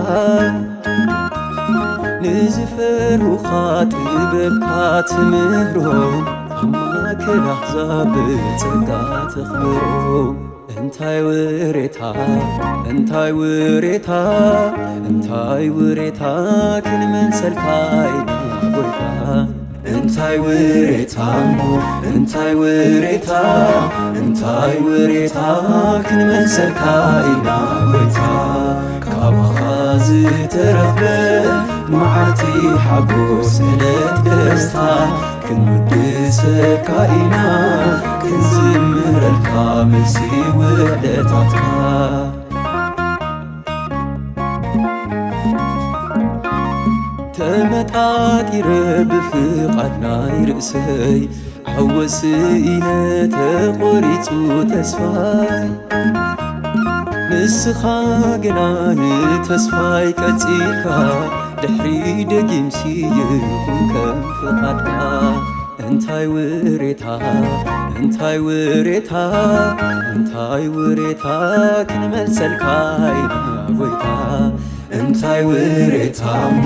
ንዝፈርሁኻ ጥበብካ ትምህሮም፣ ኣብ ማእከል ኣሕዛብ ብጸጋ ተኽብሮም። እንታይ ውሬታ፣ እንታይ ውሬታ፣ እንታይ ውሬታ ክንመልሰልካ ኢና ጎይታ። እንታይ ውሬታ እሞ፣ እንታይ ውሬታ፣ እንታይ ውሬታ ክንመልሰልካ ኢና ጎይታ። ካባኻ ዝተረኽበ መዓልቲ ሓጎስ ዕለት ደስታ፣ ክንውድሰካ ኢና ክንዝምረልካ መልሲ ውዕለታትካ። ተመጣጢረ ብፍቓድ ናይ ርእሰይ ዓወት ስኢነ ተቖሪጹ ተስፋይ። ንስኻ ግና ንተስፋይ ቀጺልካ፣ ድሕሪ ደጊምሲ ይኹን ከም ፍቓድካ። እንታይ ውሬታ፣ እንታይ ውሬታ፣ እንታይ ውሬታ ክንመልሰልካ ኢና ጎይታ። እንታይ ውሬታ እሞ፣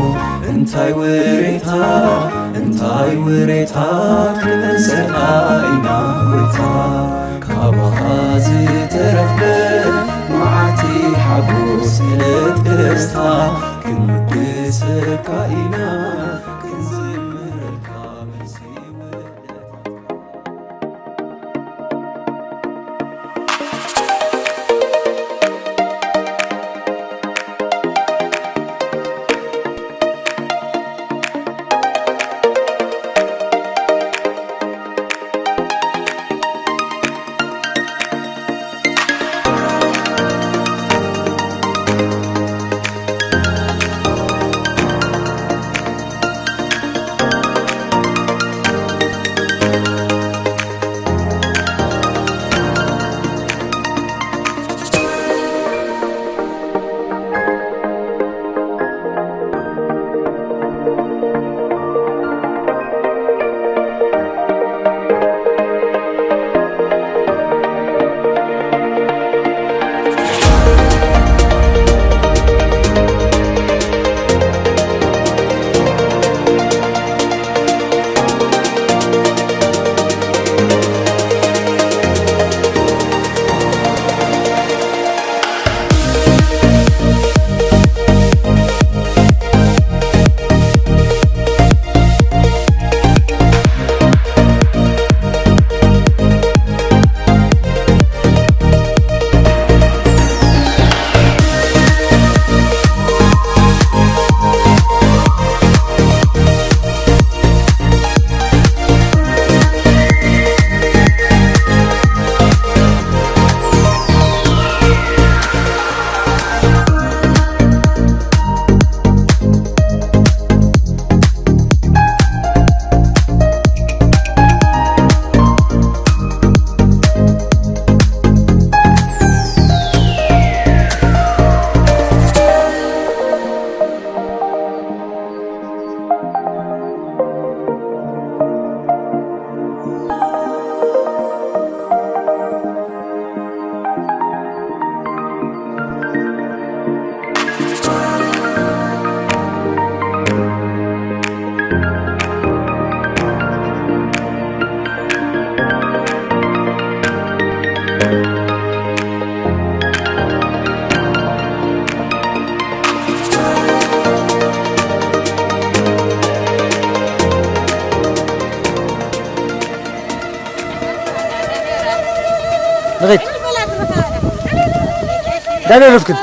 እንታይ ውሬታ፣ እንታይ ውሬታ ክንመልሰልካ ኢና ጎይታ። ካባኻ ዝተረኽበ መዓልቲ ሓጎስ ዕለት ደስታ፣ ክንውድሰካ ኢና ክንዝምረልካ። ንኺድ። ዳንኤል ሩትክን።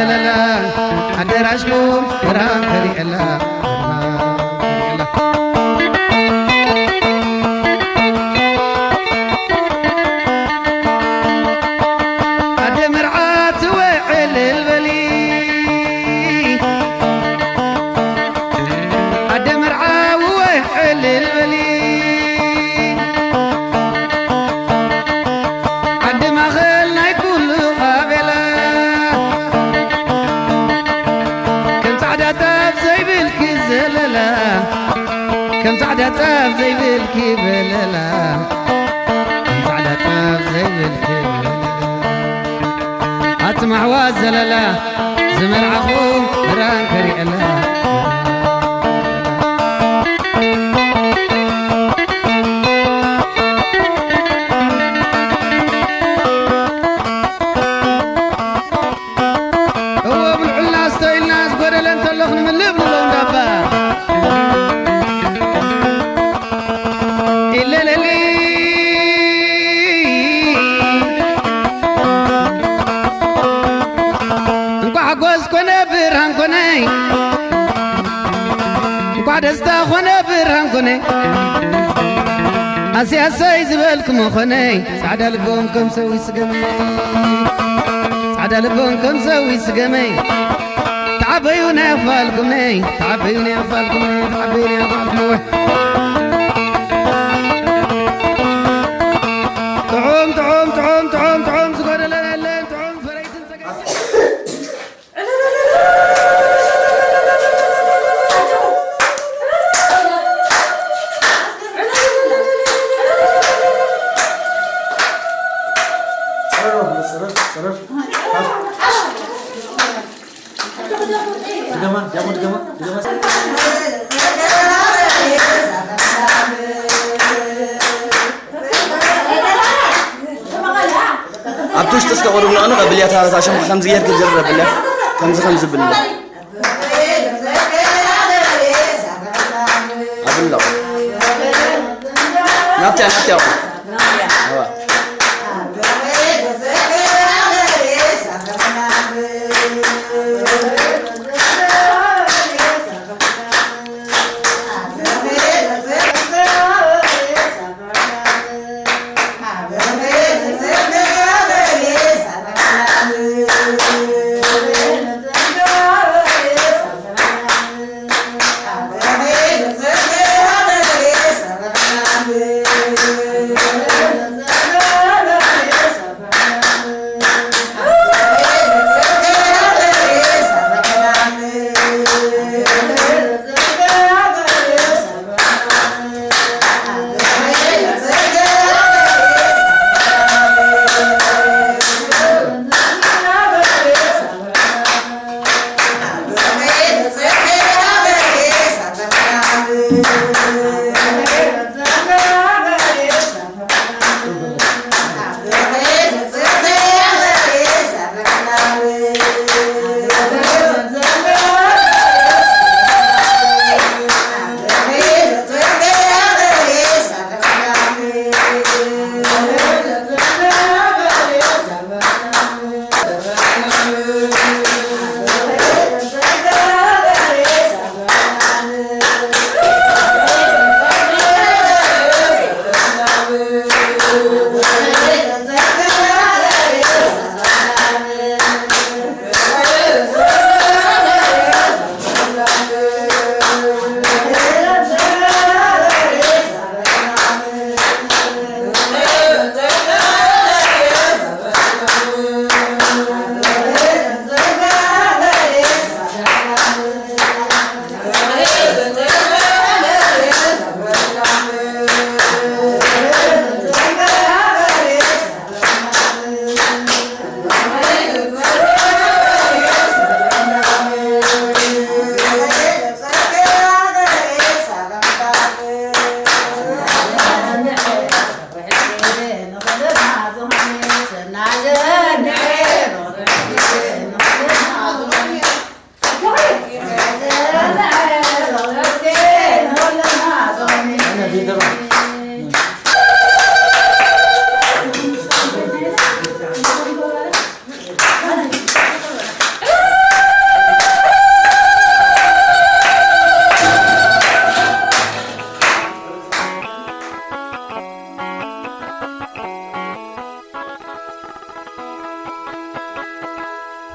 ለላ ኣደራሽኩም ብርሃን ከሪአላ። ኣደ መርዓት ወይ ዕልል በሊ፣ ኣደ መርዓዊ ወይ ዕልል በሊ፣ ዓዲ ማእኸል ናይ ኩሉ ኣቤላ፣ ከም ጻዕዳ ጣፍ ዘይብልኪ ዘለላ፣ ከም ጻዕዳ ጣፍ ዘይብልኪ በለላ፣ ከም ጻዕዳ ጣፍ ዘይብልኪ በለላ። ኣቲ ማሕዋ ዘለላ ዝመርዓኹም ብርሃን ከሪአላ። እዎ ብልዑልና ስተ ኢልና ዝጎደለ እንተሎ ክንምልእ ብሎ እንዳባ ኢለለሊ። እንኳዕ ሓጎስ ኮነ ብርሃን ኮነ፣ እንኳዕ ደስታ ኮነ ብርሃን ኮነ፣ ኣሰይ ኣሰይ ዝበልክሞ ኮነ። ጻዕዳ ልቦም ከም ሰዊ ስገመይ፣ ጻዕዳ ልቦም ከም ሰዊ ስገመይ፣ ተዓበዩ ናይ ኣኽፋልኩም ነይ፣ ተዓበዩ ናይ ኣኽፋልኩም ነይ፣ ተዓበዩ ናይ ኣኽፋልኩም ነይ። ጥዑም፣ ጥዑም፣ ጥዑም፣ ጥዑም፣ ጥዑም፣ ዝጎደለን የለን፣ ጥዑም ፈረይትን ጸገ- ድገማ፣ ድገማ፣ ድገማ፣ ድገማ። ኣብቲ ውሽጢ እስከ ቁሩብ ንቕንቕ ኣብልያ፣ እታ፣ እታ ሸምካ ከምዚ ጌርኪ ዝርር ኣብልያ። ከምዚ፣ ከምዚ ብልያ። ኣብላ። ናብቲያ፣ ናብቲያ። ኣዋ።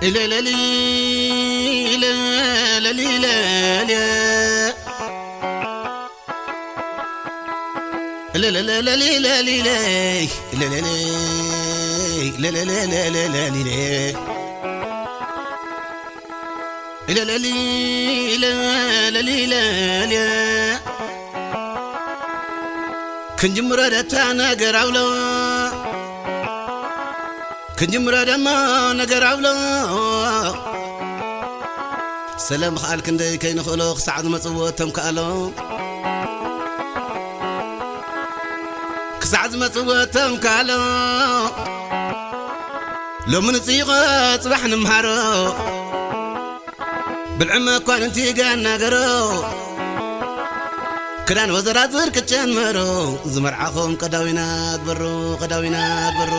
ኢለለሊ ኢለለሊ ኢለለሊ ኢለለሊ ኢለለሊ ኢለለሊ ኢለለሊ ኢለለሊ ኢለለሊ ኢለለሊ ክንጅምሮ ደታ ነገር ኣብሎ ክንጅምሮ ደሞ ነገር ኣብሎ ሰለ ምኽኣል ክንደይ ከይንኽእሎ ክሳዕ ዝመጽዎ እቶም ከኣሎ ክሳዕ ዝመጽዎ እቶም ከኣሎ ሎሚ ንጽይቖ ጽባሕ ንምሃሮ ብልዒ መኳንንቲ ገናገሮ ክዳን ወዘራዝር ቅጨን መሮ ዝመርዓኹም ቀዳዊና ግበሩ ቀዳዊና ግበሩ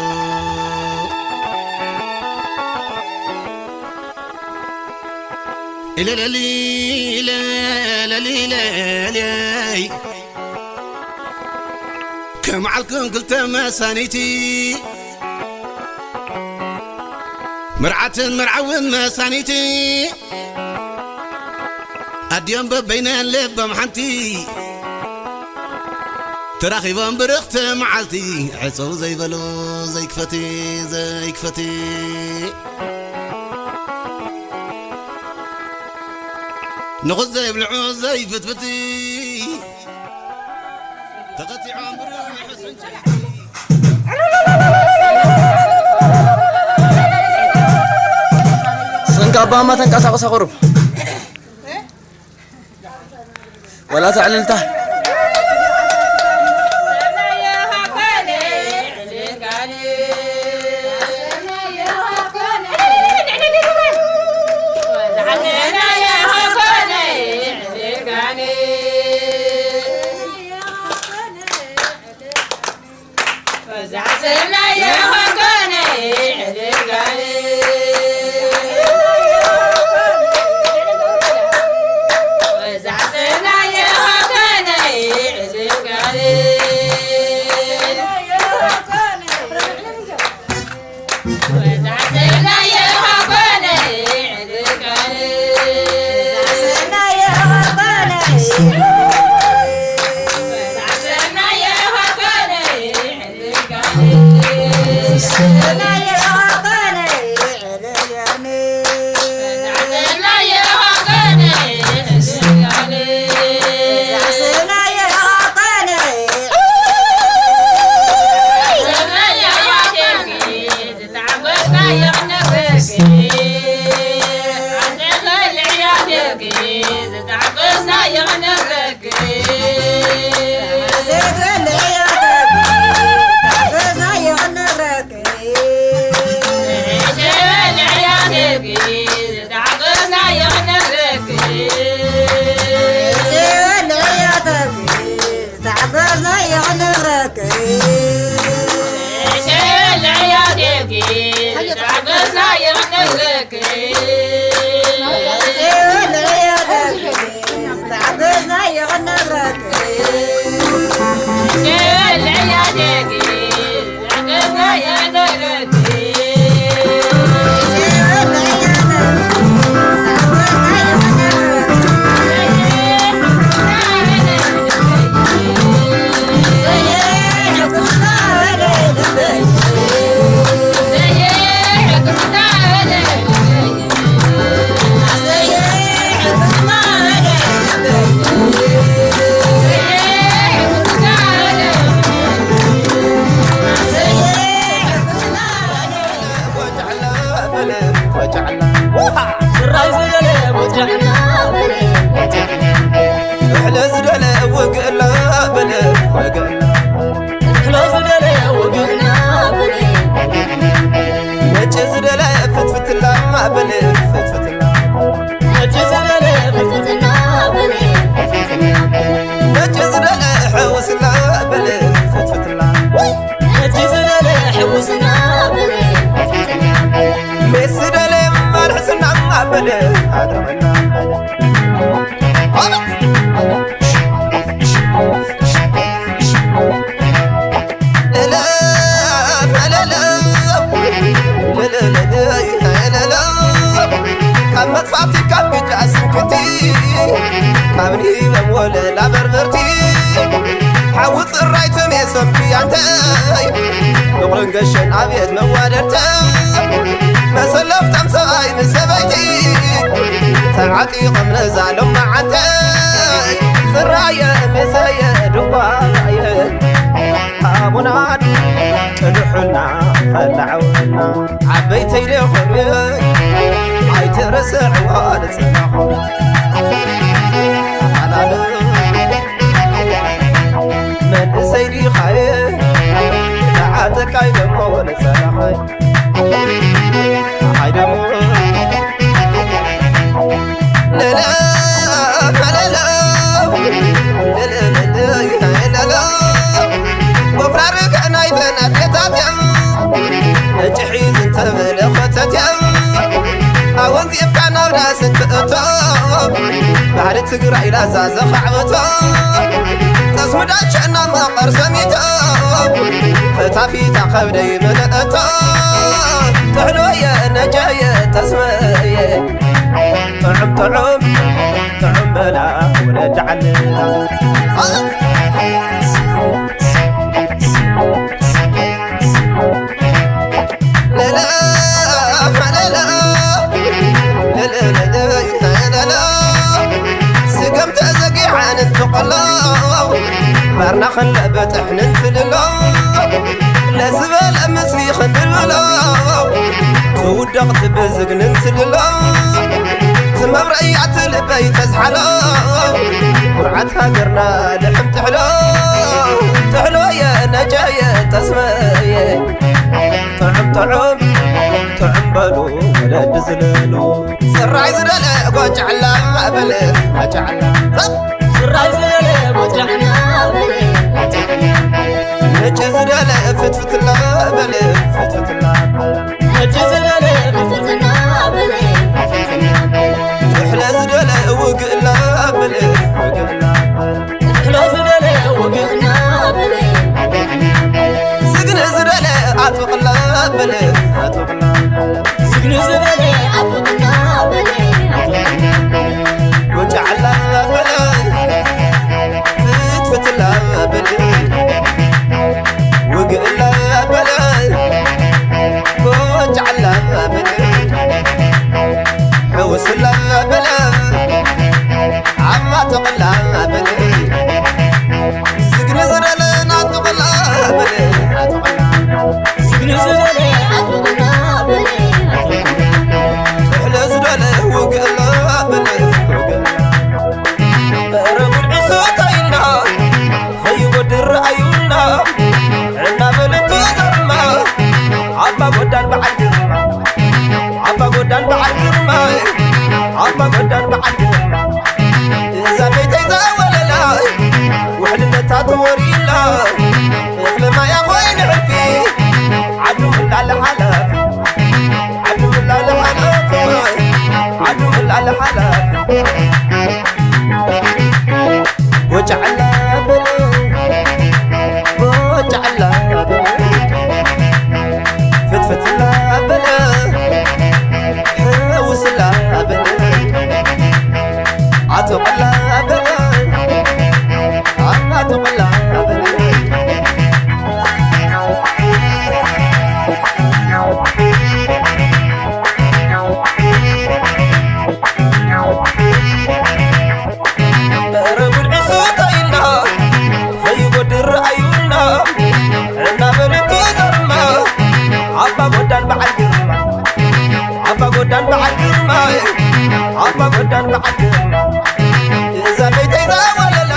ኢለለሊ ኢለለሊ ኢለለይ ከመዓልኩም ክልተ መሳኒቲ መርዓትን መርዓውን መሳኒቲ ኣዲኦም በበይነን ልቦም ሓንቲ ተራኺቦም ብርኽቲ መዓልቲ ዕፅው ዘይበሉ ዘይክፈቲ ዘይክፈቲ ንኹት ዘይብልዑ ዘይፍትፍቲ ተቐፂዖም ብርሕ ስንጨይቲ ሰንጋባማ ተንቀሳቐሳ ቁሩብ ወላ ተዕልልታ መጥፋእቲ ካብ ግዳ ስንክቲ ካብ ንሂቦም ወለላ በርበርቲ ሓዊ ጽራይ ተሜሶም ክያንተይ ፍቕርን ገሸን ኣብየት መዋደድተይ መሰለፍቶም ሰብኣይ ምስ ሰበይቲ ተዓጢቖም ነዛ ሎማዓንተይ ጽራየ መሰየ ድዋየ ኣቦናት ቅድሑና ኸላዕውና ዓበይተይ ደኾነ ኣይተረስዕዋ ንጸናኹ ኣላለ መንእሰይ ዲኻየ ተዓጠቃይ ደሞ ንጸናኸይ ኣይ ደሞ ለለ ለለ ለለ ለለ ወፍራርካ ናይተን ኣዴታት እያ ጭሒዝ እንተበለ ኸተት እያ ኣወንዚፍካ ናብ ዳስ እንትእቶ ባህሪ ትግራይ ላዛ ዘኻዕበቶ ጠስምዳቸና መቐር ሰሚቶ ፈታፊታ ከብደይ መለእቶ ጥሕሎየ ነጀየ ተስመየ ጥዑም ጥዑም ጥዑም በላ ወለድ ዓለና ስገም ተዘጊዓን እንትቆሎ ባርና ክንለበጥሕ ንንትልሎ ለዝበለ ምስሊ ክንድልብሎ ትውደቕ ትብዝግ ንንትልሎ ትመብረያ ትልበይ ተዝሓሎ ኩርዓት ሃገርና ልሕም ጥሕሎ ጥሕሎየ ነጀየ ተስመየ ጥዑም ጥዑም ጥዑም በሉ ወለዲ ዝለሉ ስራይ ዝደለ ጎጫዕላ በለ ጎጫዕላ ስራይ ዝደለ ጎጫዕላ በለ ነጭ ዝደለ ፍትፍትላ በለ ፍትፍትላ ነጭ ዝደለ ፍትፍትላ በለ ፍትፍትላ ጥሕለ ዝደለ ውግእላ በለ ውግእላ ጥሕሎ ዝደለ ውግእና በለ ስግነ ዝደለ ኣጥብቕላ በለ ኣጥብቕላ ስግነ ዝበለ ኣጥብቕና በለ ወጫዕላ በለ ፍትፍትላ በለ ውግእላ በለ ወጫዕላ በለ ሕውስላ በለ ዓማ ተቐላ በለ ስግነ ዝደለ ናቱ ቀላ በለ ናቱ ቀላ ስግነ ዝደለ ኣጥብቕና በለ ጥሕለ ዝደለ ውግእላ በለ ውግእላ በረ ጉድዒ ሰታይና ኸይወድር ኣዩና እናበለት ትዘርማ ኣባ ጎዳን በዓል ግርማ ኣባ ጎዳን በዓል ግርማ ኣባ ጎዳን በዓል ግርማ እዛ ቤተይ ዘወለላ ውሕልነታ ተወሪላ እኽሊ ማያ ኾይኑ ዕርፊ ዓዱ ምላለ ሓላፊ ዓዱ ምላለ ሓላፊ ዓዱ ምላለ ሓላፊ ጎጫዕላ በለ ጎጫዕላ በለ ፍትፍትላ በለ ሕውስላ በለ ኣቶቐላ በለ ኣናቶቐላ በለ በረ ጉድዒ ሰታይና ኸይጎድር ኣዩና እናበለት ትዘርማ ኣባ ጎዳን በዓል ግርማ ኣባ ጎዳን በዓል ግርማ ኣባ ጎዳን በዓል ግርማ እዛ ቤተይ ዘወለላ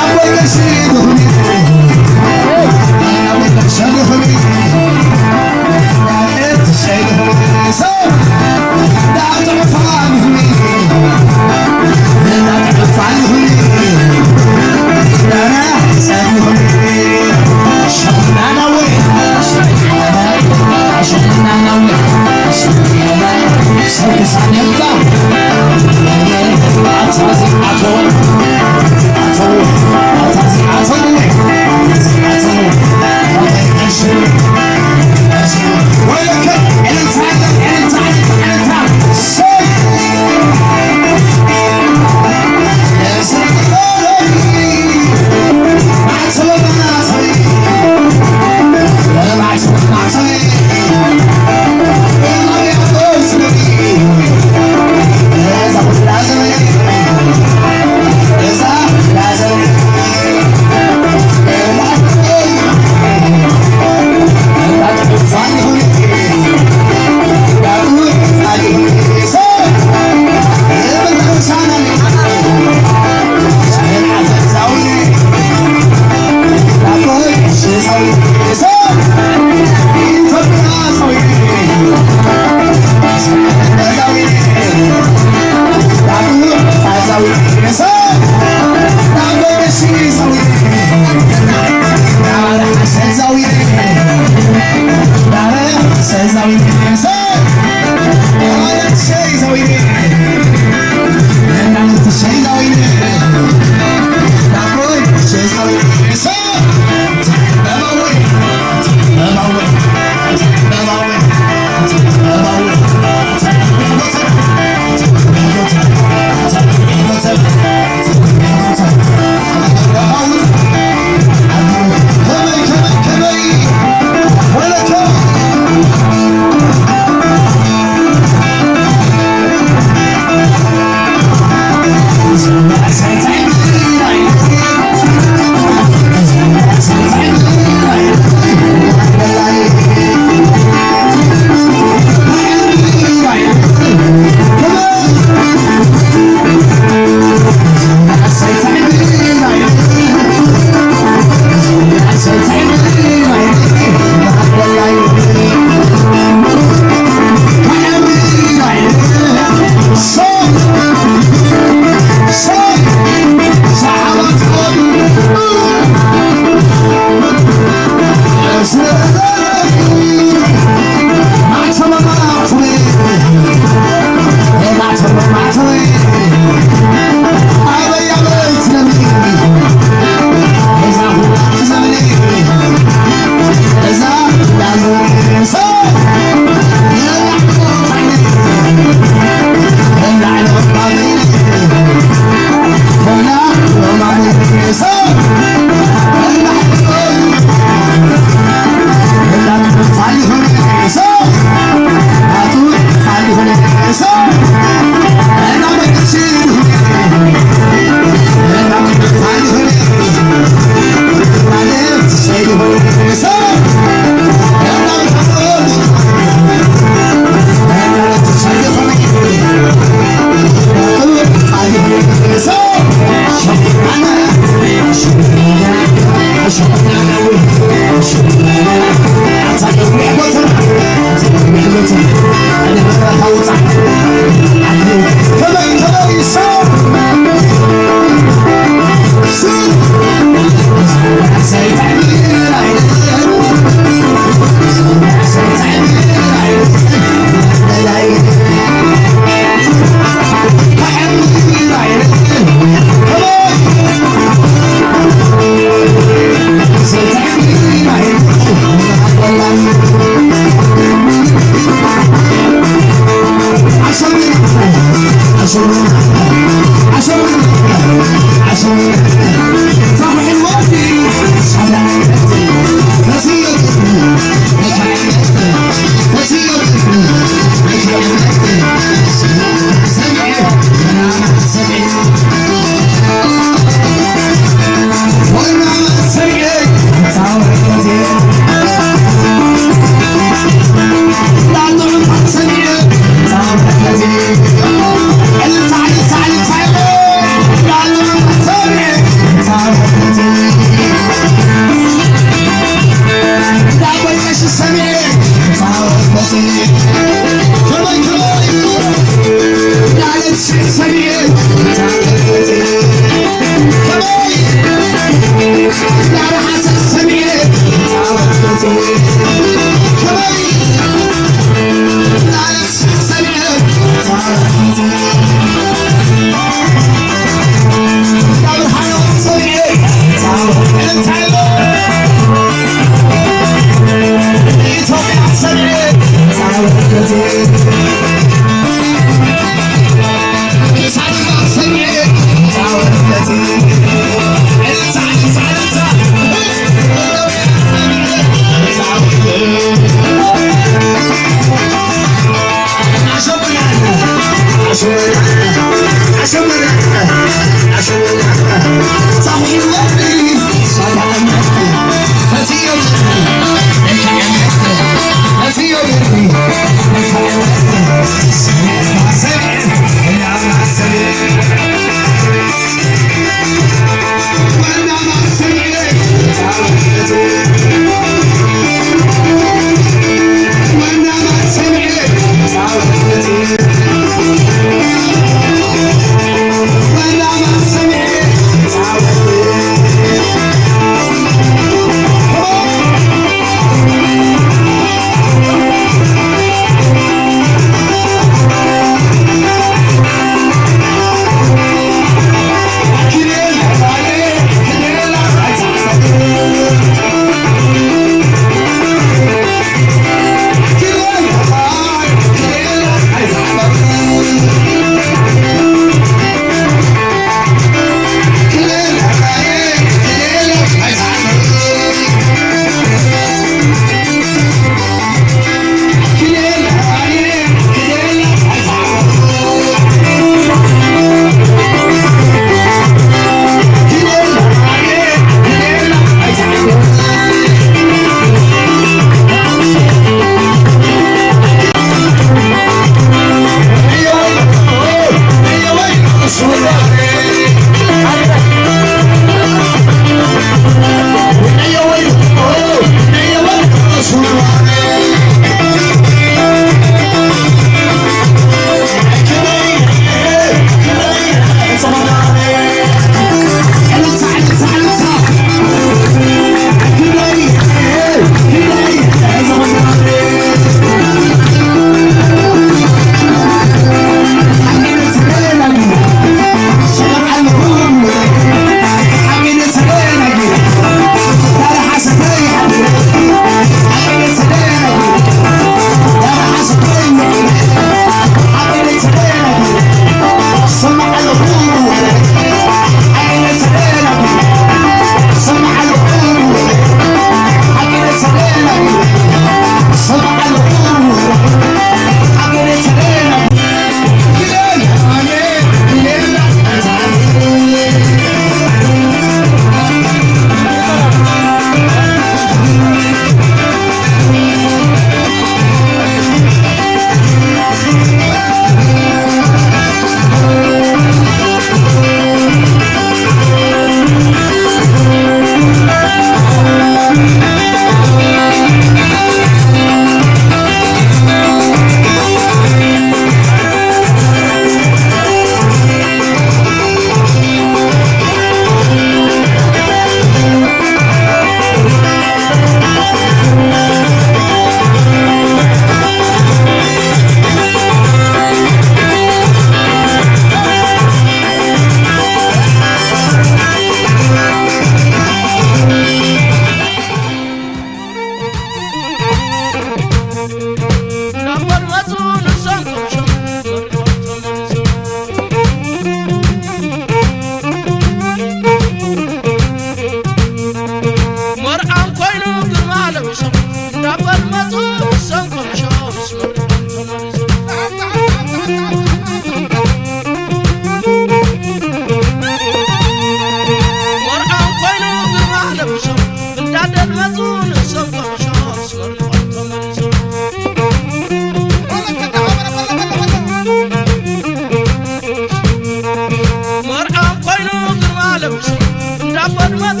ኣብ መድመጡ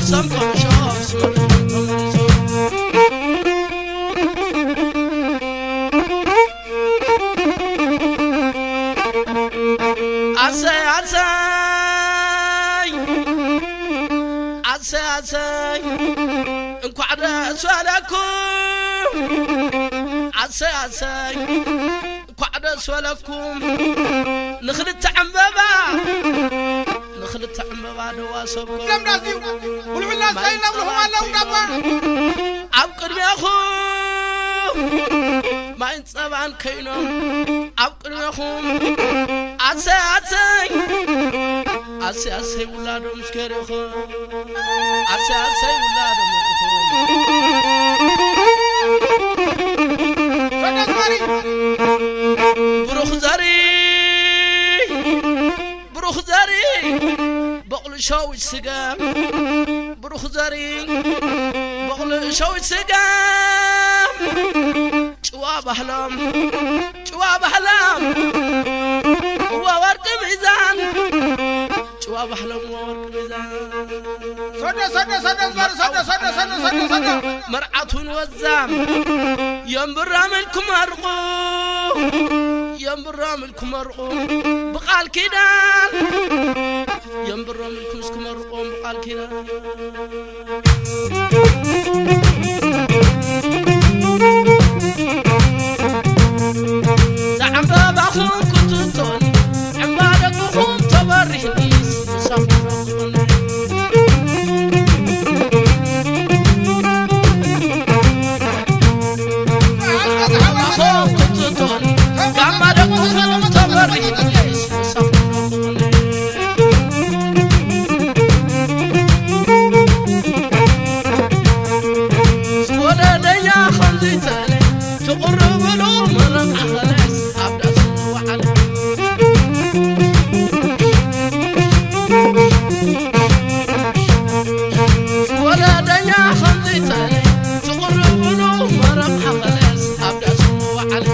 ሰምቶም ሸዋፍ ስመቶም ተመልሶ። ኣሰይ ኣሰይ ኣሰይ ኣሰይ፣ እንኳዕ ደስ በለኩም። ኣሰይ ኣሰይ፣ እንኳዕ ደስ በለኩም። ንኽልተ ዕምበባ፣ ንኽልተ ዕምበባ ደዋ ሰብኮ። ለምዳዚው፣ ጉልዕላ ማይ ሳይና ብልኹም ኣለዉ ዳባ። ኣብ ቅድሜኹም ማይን ጸባን ኮይኖም፣ ኣብ ቅድሜኹም ኣሰይ ኣሰይ፣ ኣሰይ ኣሰይ ውላዶም እስከ ርኢኹም። ኣሰይ ኣሰይ ውላዶም ርኢኹም። ብሩኽ ዘሪ፣ ብሩኽ ዘሪ፣ በቑሉ ሸዊት ስገም፣ ብሩኽ ዘሪ፣ በቑሉ ሸዊት ስገም። ጭዋ ባህሎም፣ ጭዋ ባህሎም፣ እወ ወርቂ ሚዛን። ጭዋ ባህሎም፣ እወ ወርቂ ሚዛን። ሰዶ፣ ሰዶ፣ ሰዶ፣ ዝባር፣ ሰዶ፣ ሰዶ፣ ሰዶ፣ ሰዶ፣ ሰዶ። መርዓቱን ወዛም፣ የንብራም ኢልኩም መርቑ፣ የንብራም ኢልኩም መርቑ፣ ብቓል ኪዳን። የንብራም ኢልኩም እስኪ መርቖም ብቓል ኪዳን። ዝዓምበባኹም ክትቶን፣ ዕምባ ደቅኹም ተበሪህኒስ፣ ምሳኹም ረኽቡኒ። ዝዓምበባኹም ክትቶን፣ ጋማ ደቅኹም ተበሪህኒስ፣ ምሳኹም ረኽቡኒ። ዝወለደያ ከምዚ ተለ ትቕርብሉ መረብ ሓኸለስ ኣብ ዳስ ንወዓል። ዝወለደያ ከምዚ ተለ ትቕርብሉ መረብ ሓኸለስ ኣብ ዳስ ንወዓል።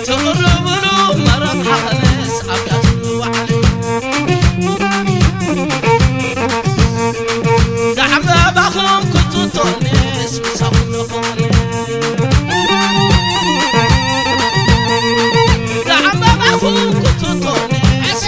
ትቕርብሉ መረብ ሓኸለስ ኣብ ዳስ ንወዓል። ዝዓምበባኹም ክትቶንስ ምሳኹም ንኾን። ዝዓምበባኹም ክትቶንስ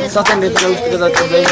እሳተ እንዴት ነው ውስጥ ገዛ ነበርና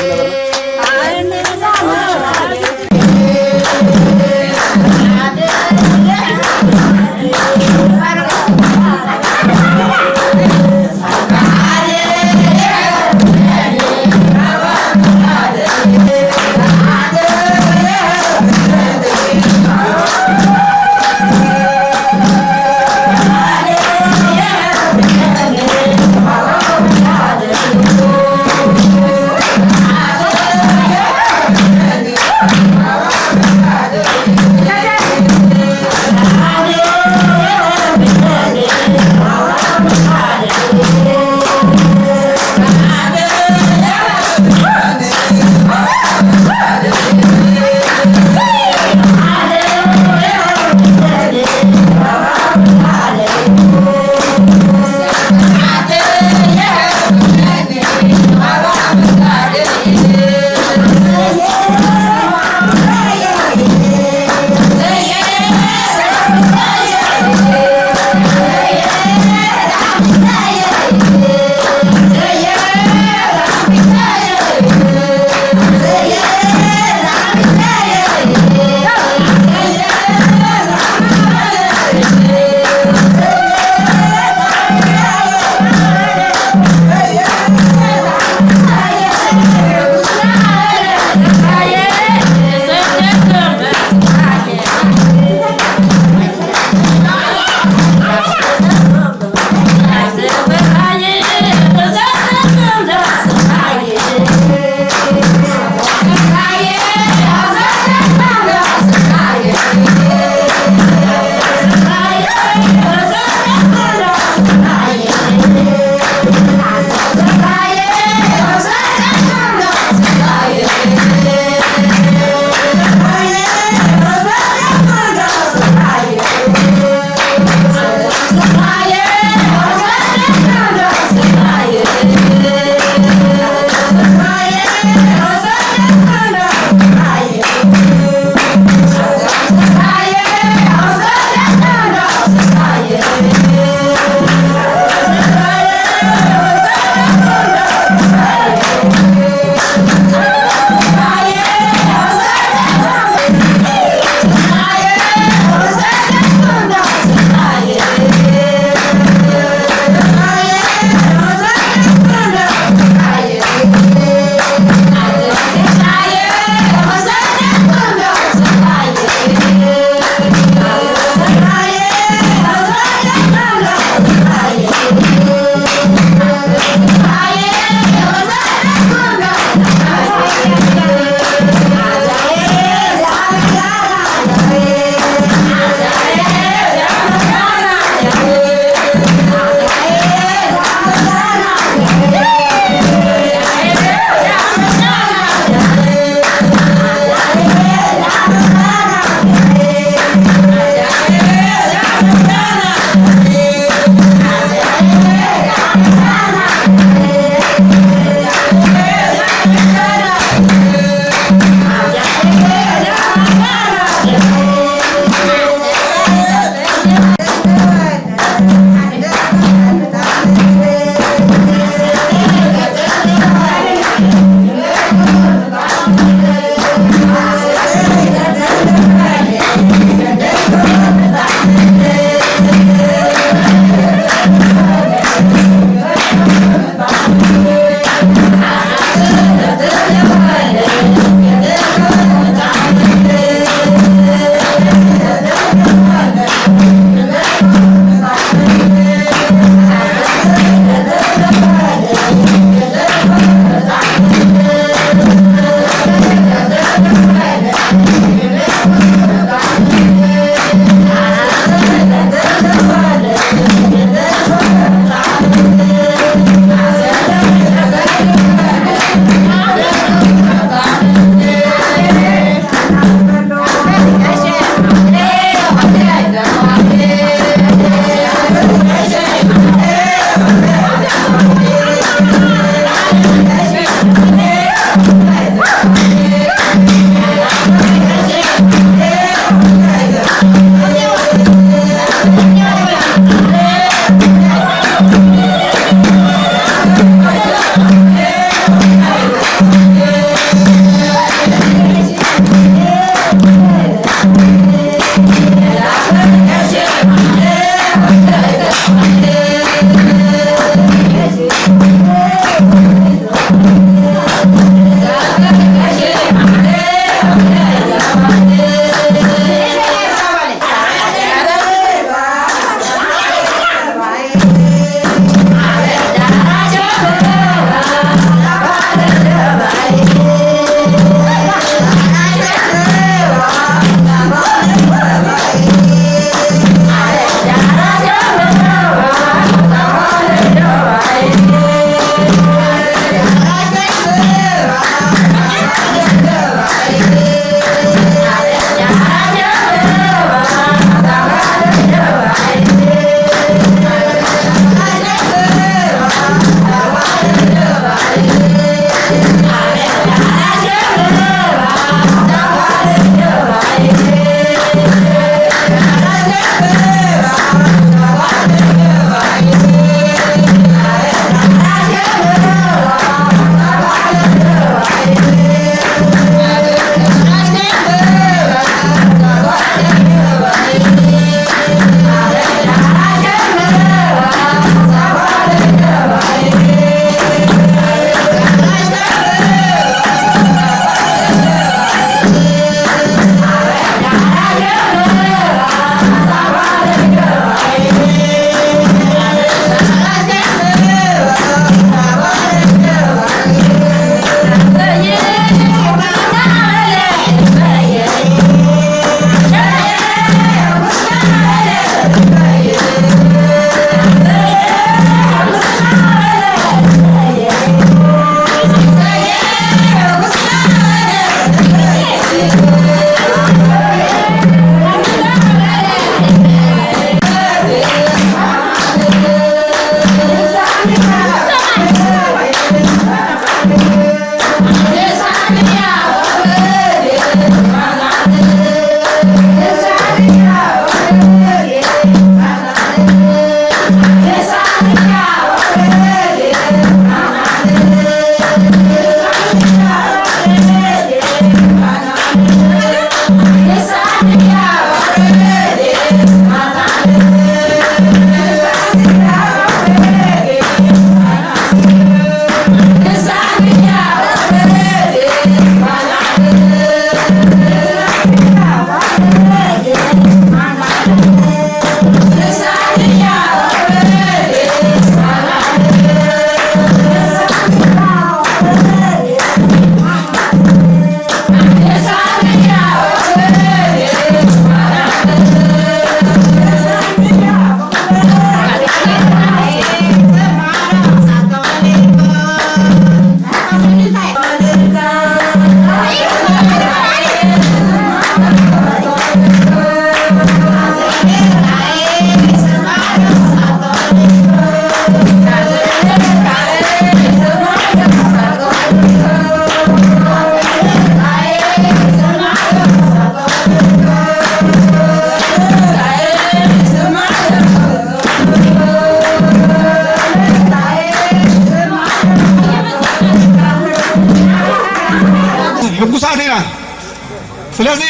ስለዚ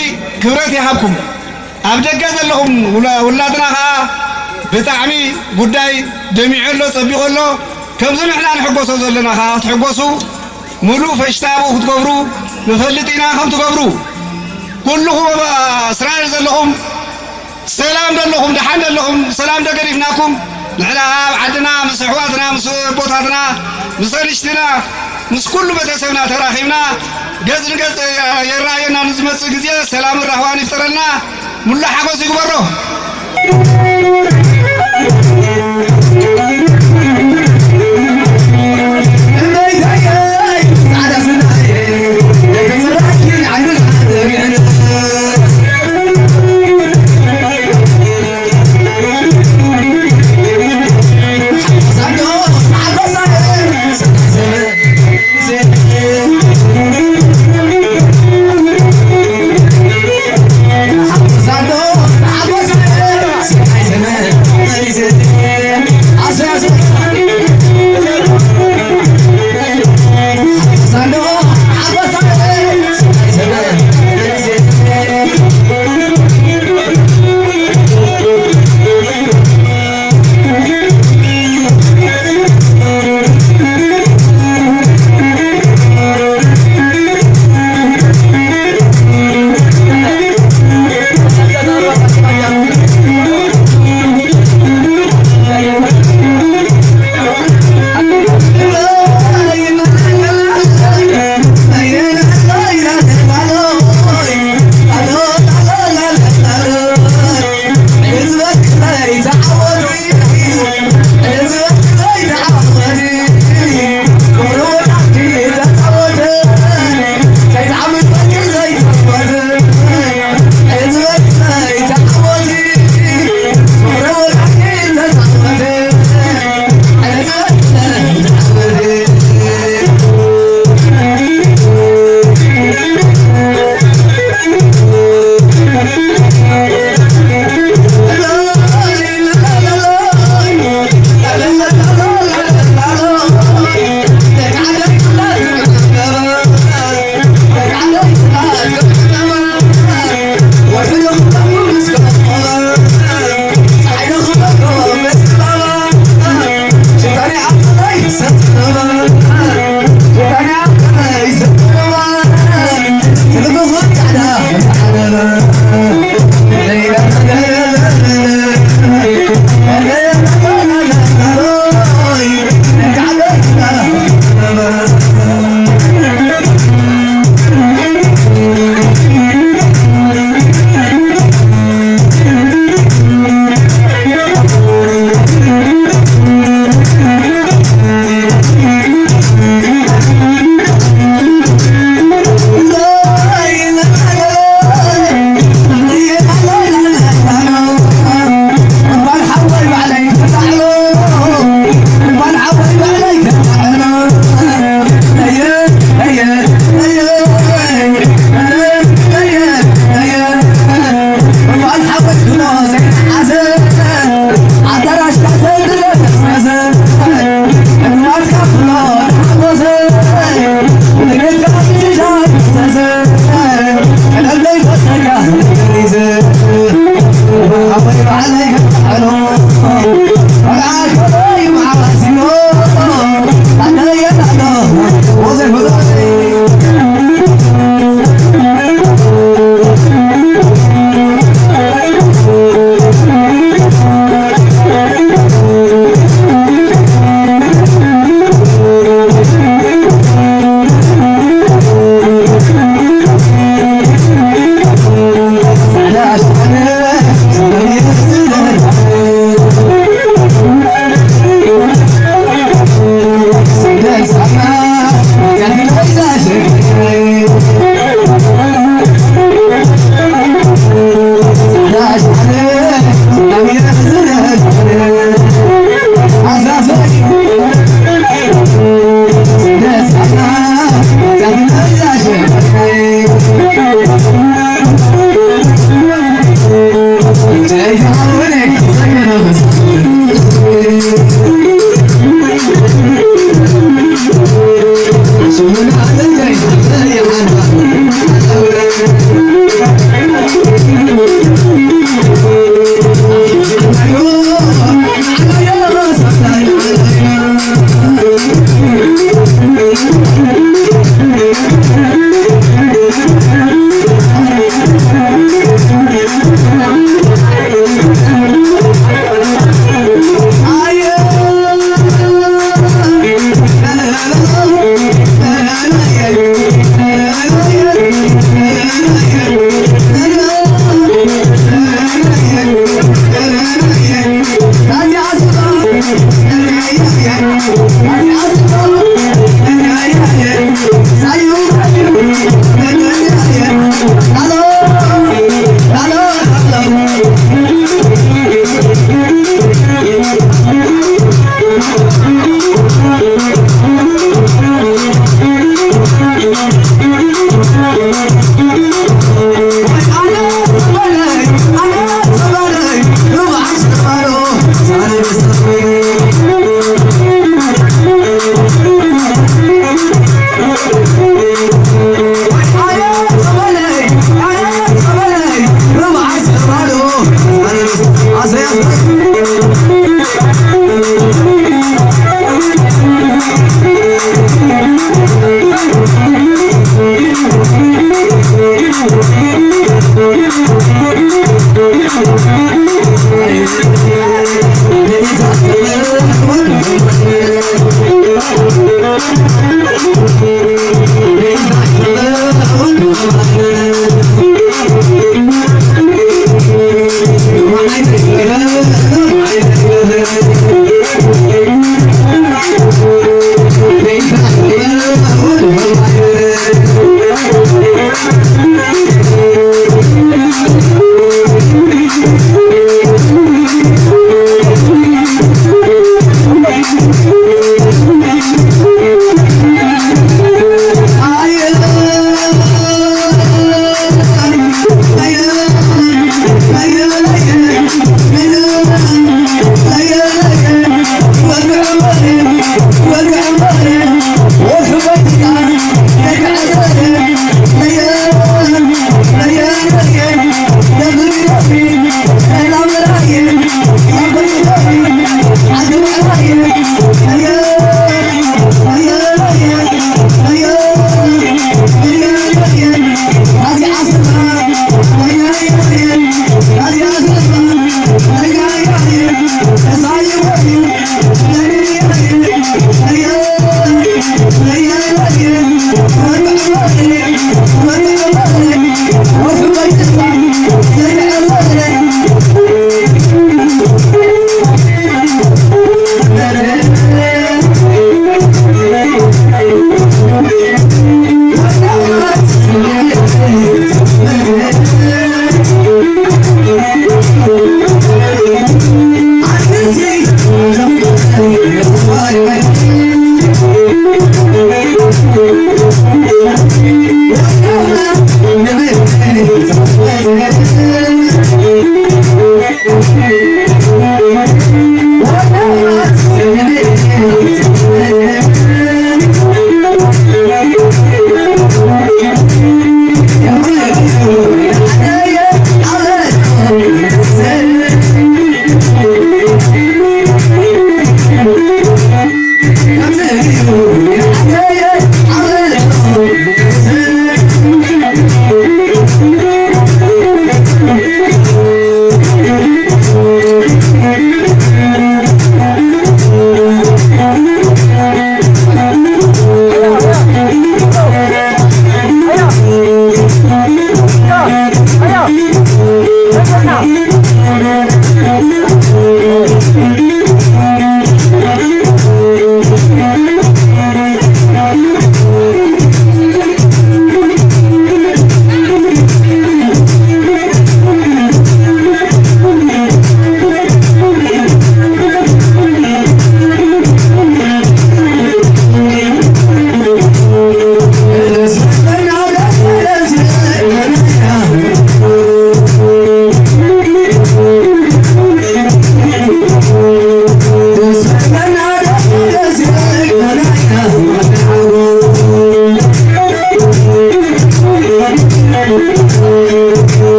ክብረት ይሃብኩም። ኣብ ደገ ዘለኹም ውላ-፣ ውላድና ኸዓ ብጣዕሚ ጉዳይ ደሚዑ ኣሎ፣ ጸቢቑ ኣሎ። ከምዚ ንሕና ንሕጎሶ ዘለና ኸዓ ክትሕጎሱ ምሉእ ፈሽታ ኣብኡ ክትገብሩ ንፈልጥ ኢና። ከም ትገብሩ ኩልኹም ኣብ እስራኤል ዘለኹም ሰላም ደለኹም፣ ደሓን ደለኹም፣ ሰላም ደገዲፍናኩም ንሕና ኣብ ዓድና ምስ ኣሕዋትና፣ ምስ ኣቦታትና፣ ምስ ኣንሽትና፣ ምስ ኩሉ ቤተሰብና ተራኺብና ገጽ ንገጽ የራየና ንዝመጽእ ግዜ ሰላምን ራህዋን ይፍጠረልና። ሙሉ ሓጎስ ይግበሮ።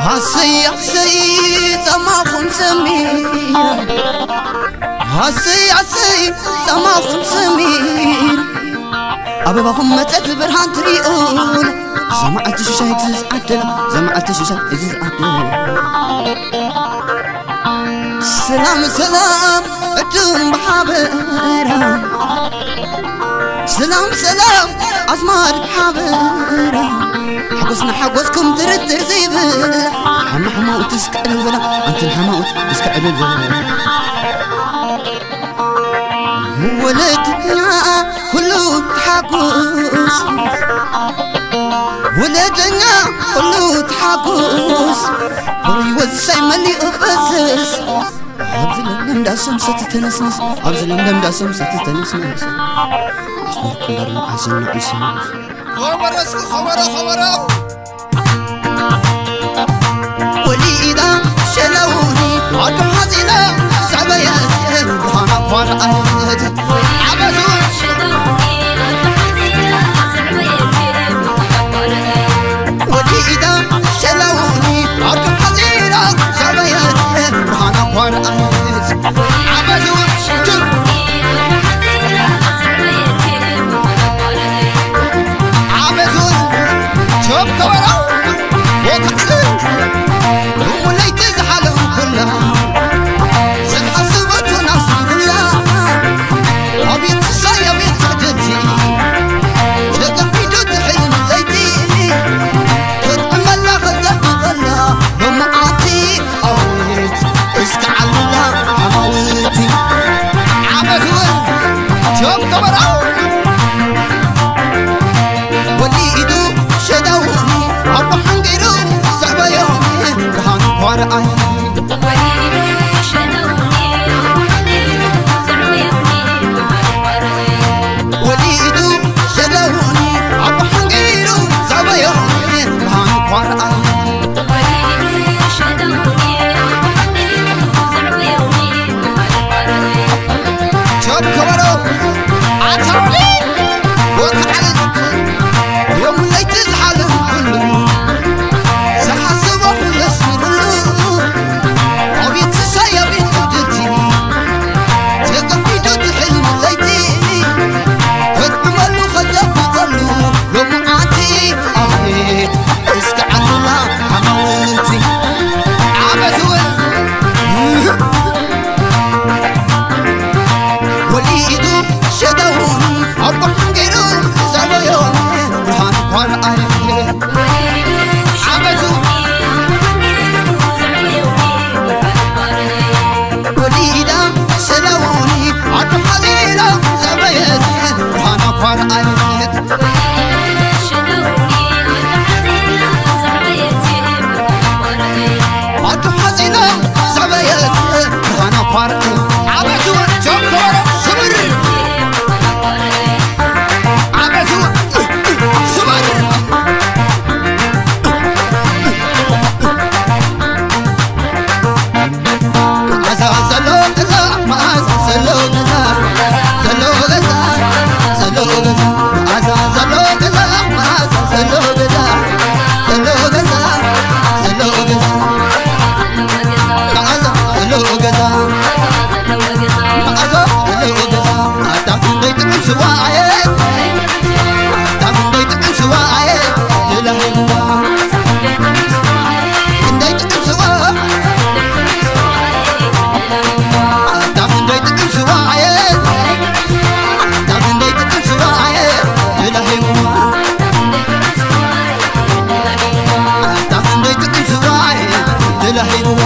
ሃሰይ ሃሰይ ጸማኹም ሰሚር፣ ሃሰይ ሃሰይ ጸማኹም ሰሚር፣ ኣበባኹም መጸት ብርሃን ትሪኡን፣ ዘመዓልቲ ሽሻይ ግዝዝ ዓደላ፣ ዘመዓልቲ ሽሻይ ግዝዝ ዓደላ። ሰላም ሰላም ዕድም ብሓበራ፣ ሰላም ሰላም ኣዝማድ ሓበራ፣ ሓጎስና ሓጎስኩም ትርትር ዘይብል፣ ሓማ ሓማውት እስከ ዕልል በላ፣ ኣንትን ሓማውት እስከ ዕልል በላ። ወለድና ኩሉ ተሓጎስ፣ ወለድና ኩሉ ተሓጎስ፣ ፍሩይ ወሳይ መሊኡ ፈስስ፣ ኣብዚ ለምለም ዳሶም ሰቲ ተነስነስ፣ ኣብዚ ለምለም ዳሶም ሰቲ ተነስነስ። ኣኽበርኩም በርና ዓሰና ዒሳ። ከበሮ እስኪ ከበሮ፣ ከበሮ። ወሊዳ ሸለውኒ ኣዱ ሓዚና ዘዕበየት ብርሃና ኳርዓት ዓበቱ። ወሊዳ ሸለውኒ ኣዱ ሓዚና ዘዕበየት ብርሃና ኳርዓት ዓበቱ። ዓበቱ ቸብ ከበሮ ወካዕሉ፣ ሎሚ ለይቲ ዝሓለምኩላ፣ ዝሓስበቱ ናስሩላ፣ ኣቤት ስሳይ ኣቤት ስዕድቲ፣ ተጋሂዱ ትሕልም ለይቲ፣ ክትዕመላ ከዘብበላ ሎማዓቲ፣ ኣቤት እስከ ዓሉላ ዓማውቲ፣ ዓመት እውን ቸብ ከበሮ። ወሊዱ ሸዳውኒ ኣቦ ሓንጊሩ ዘዕበዮ ብርሃን ኳርኣይ። ወሊዱ ሸዳውኒ ኣቦ ሓንጊሩ ዘዕበዮ ብርሃን ኳርኣይ። ቸብ ከበሮ ኣታውሊ ወካዕል ዮም ለይቲ ዝሓለም ኩሉ ዝሓስቦ ኩሉ ስርሉ ዓበቱ ጆኮሮ ስምር። ዓበቱ ስምር። መዓዛ ዘሎ ገዛ፣ መዓዛ ዘሎ ገዛ፣ ዘሎ ገዛ፣ ዘሎ ገዛ፣ መዓዛ ዘሎ ገዛ፣ መዓዛ ዘሎ ገዛ፣ ዘሎ ገዛ፣ ዘሎ ገዛ፣ መዓዛ ዘሎ ገዛ፣ መዓዛ ዘሎ ገዛ። ኣታ ክንደይ ጥዑም ስዋ ኣየ፣ ኣታ ክንደይ ጥዑም ስዋ ኣየ፣ ተላሂብዋ። ክንደይ ጥዑም ስዋ፣ ኣታ ክንደይ ጥዑም ስዋ ኣየ፣ ኣታ ክንደይ ጥዑም ስዋ ኣየ፣ ተላሂብዋ። ኣታ ክንደይ ጥዑም ስዋ ኣየ፣ ተላሂብዋ።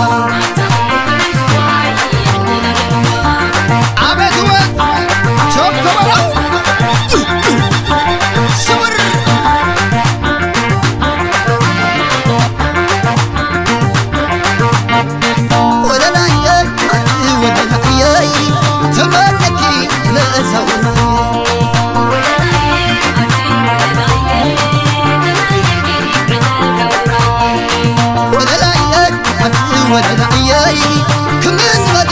ኣቤት ውበት! ጆብ ከበሮ! ስውር! ወለላየ፣ ኣቲ ወለላየ፣ ተመለኪ ለእሰውናየ። ወለላየ፣ ኣቲ ወለላየ፣ ክምስ በሊ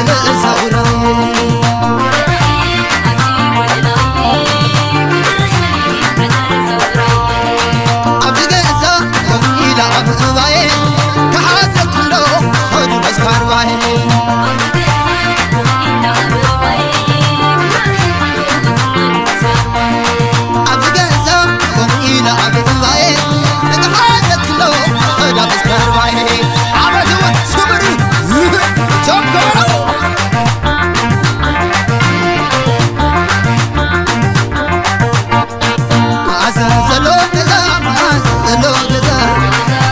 ለእሰውናየ። ኣብዚ ገዛ ኮፍ ኢላ ኣብ እባየ፣ ክሓዘኩ እንዶ ኸዱ መስካርባየ። ኣብዚ ገዛ ኮፍ ኢላ ኣብ እባየ፣ ክሓዘኩ እንዶ ኸዳ መስካርባየ። ዓመት እውን ስምሪ ቶም ገበረው። መዓዛ ዘሎ ገዛ፣ መዓዛ ዘሎ ገዛ፣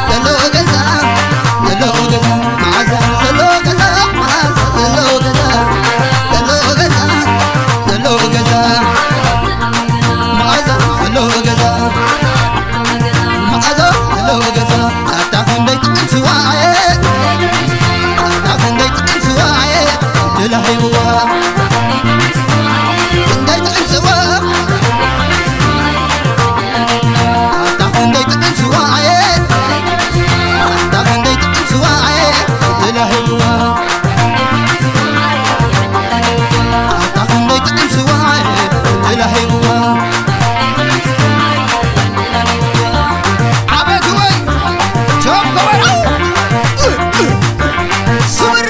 ዘሎ ገዛ፣ ዘሎ ገዛ፣ መዓዛ ዘሎ ገዛ፣ መዓዛ ዘሎ ገዛ፣ ዘሎ ገዛ፣ ዘሎ ገዛ፣ መዓዛ ዘሎ ገዛ፣ መዓዛ ዘሎ ገዛ። ኣታ ክንደይ ጥዑም ስዋ ኣየ፣ ኣታ ክንደይ ጥዑም ስዋ ኣየ፣ ተላሂብዋ። ክንደይ ጥዑም ስዋ፣ ኣታ ክንደይ ጥዑም ስዋ ኣየ፣ ኣታ ክንደይ ጥዑም ስዋ ኣየ፣ ተላሂብዋ። ኣታ ክንደይ ጥዑም ስዋ ኣየ፣ ተላሂብዋ። ዓመት ወይ ጆብ ከበሮ ስውር።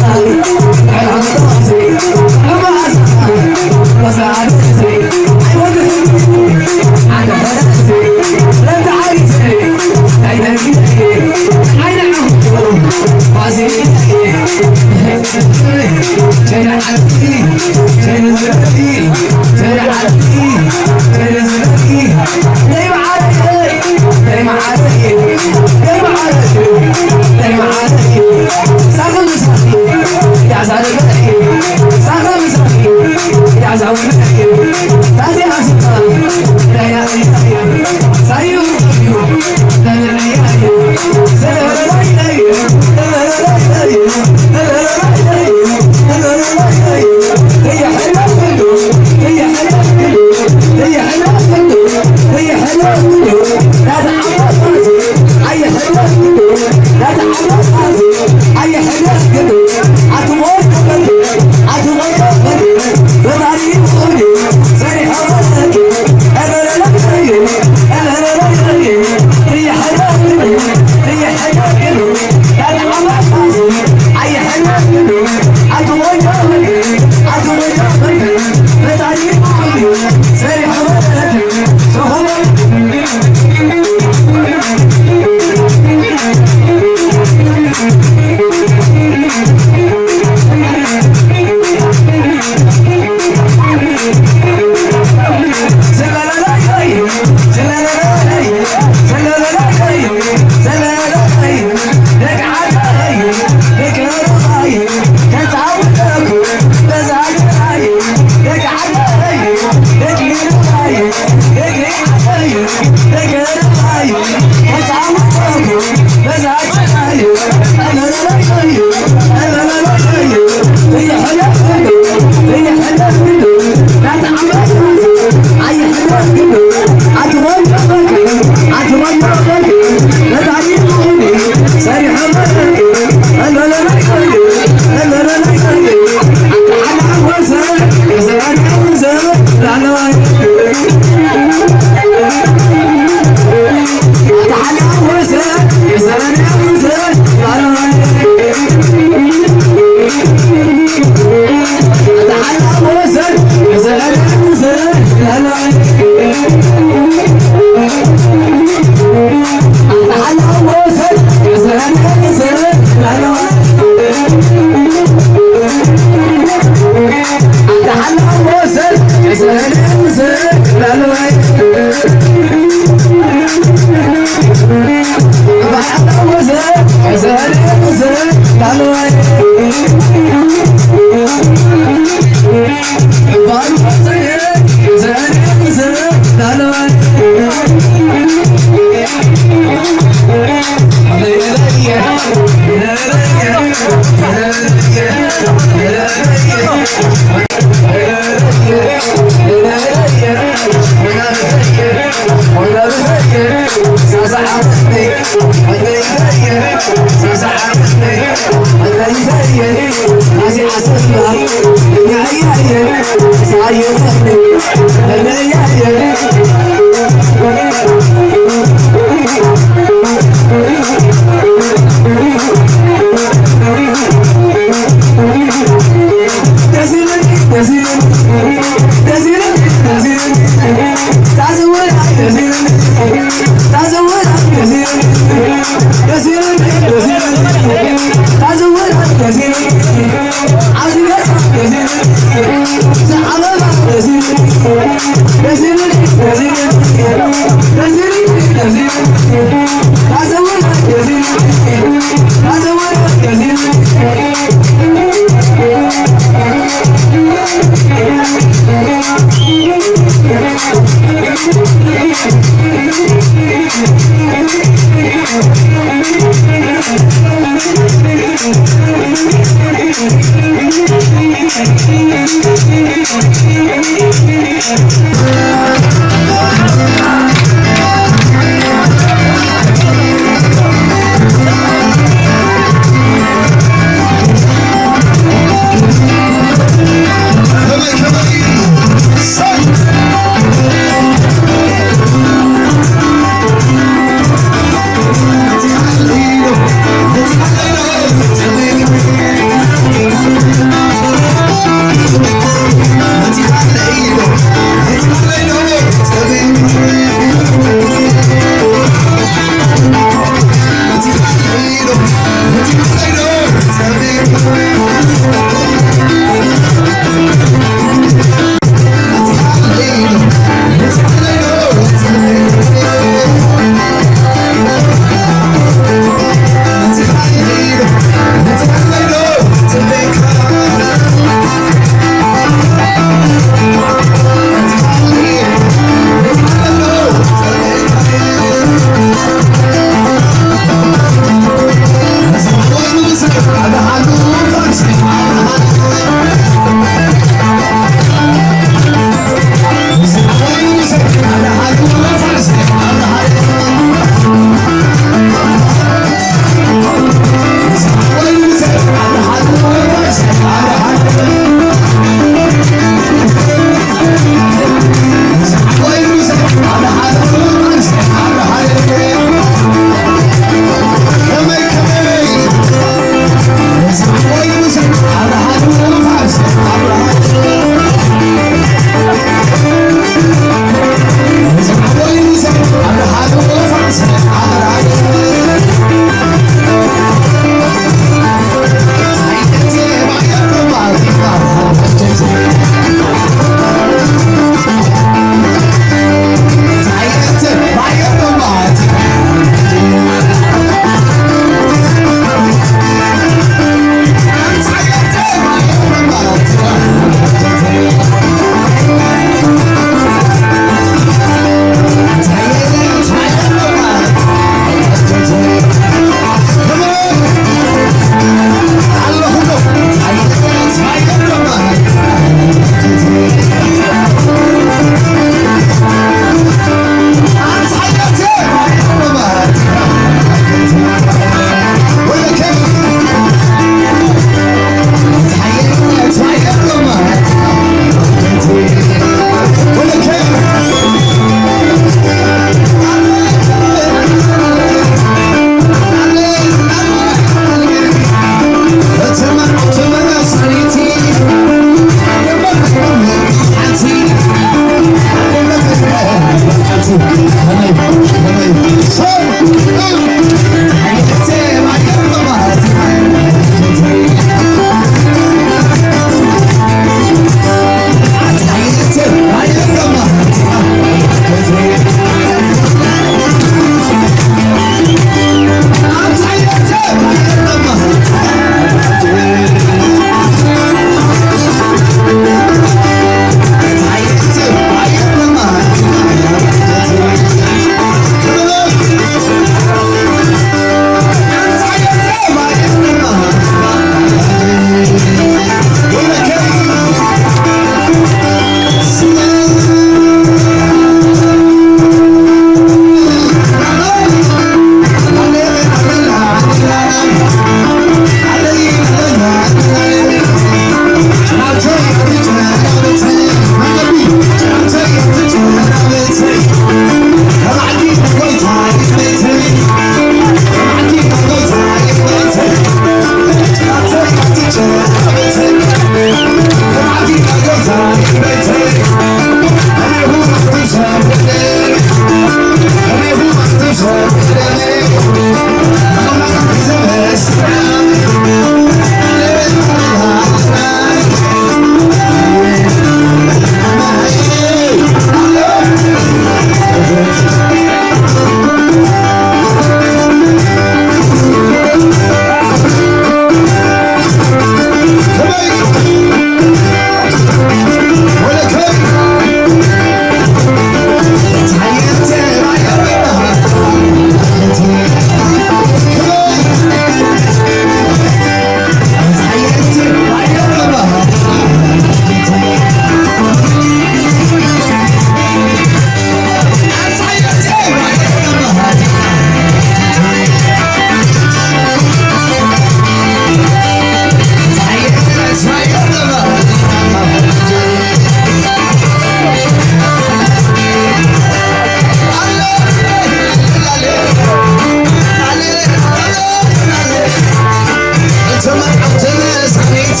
ተመጣጠነ ሳሜቲ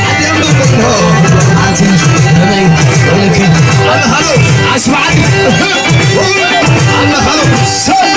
ኣደም በሎ ኣንቲ ነመይ ወልክ ኣምሃሎ ኣስማዓት ኣምሃሎ ሰይ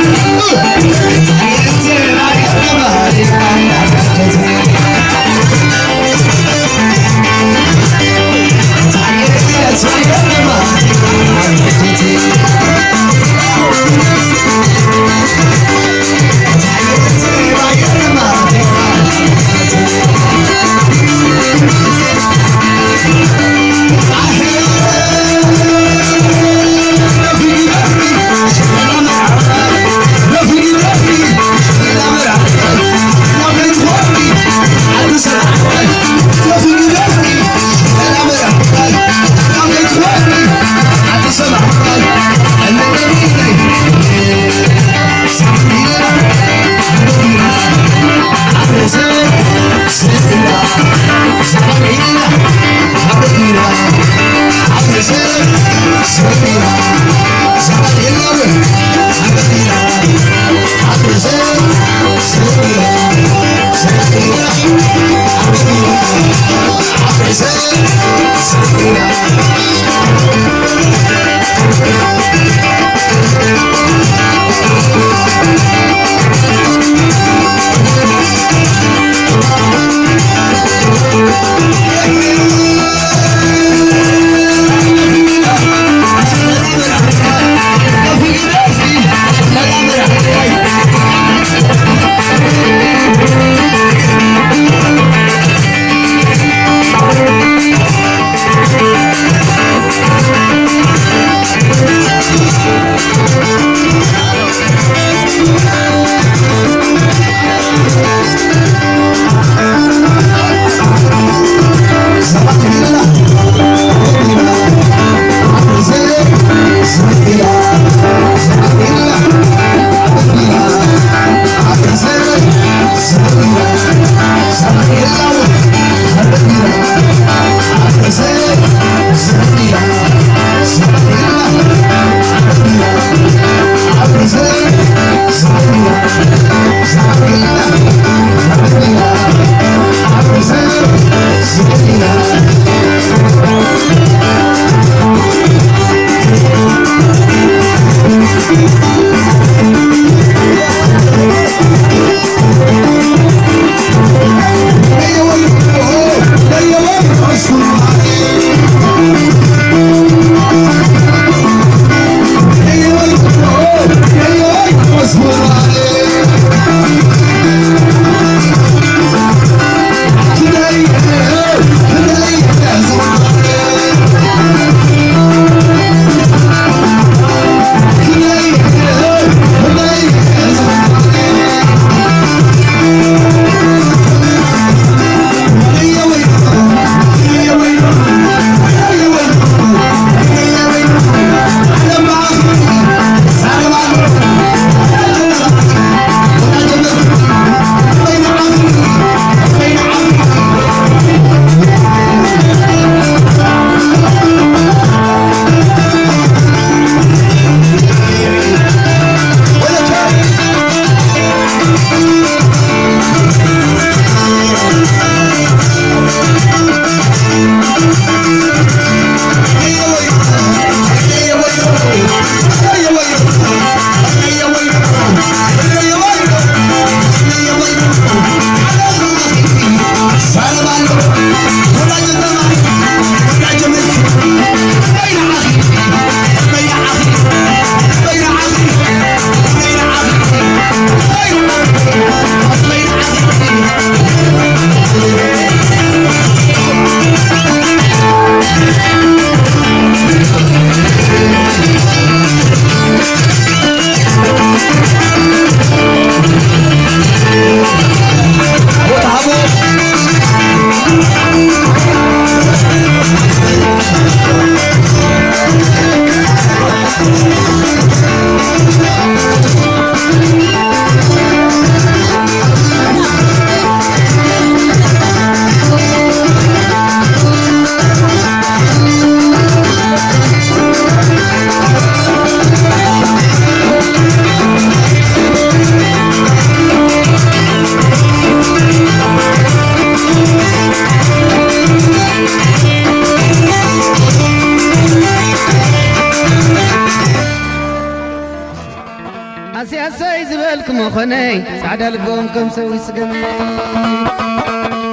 ጻዕዳ ልቦም ከም ሰዊ ስገመይ፣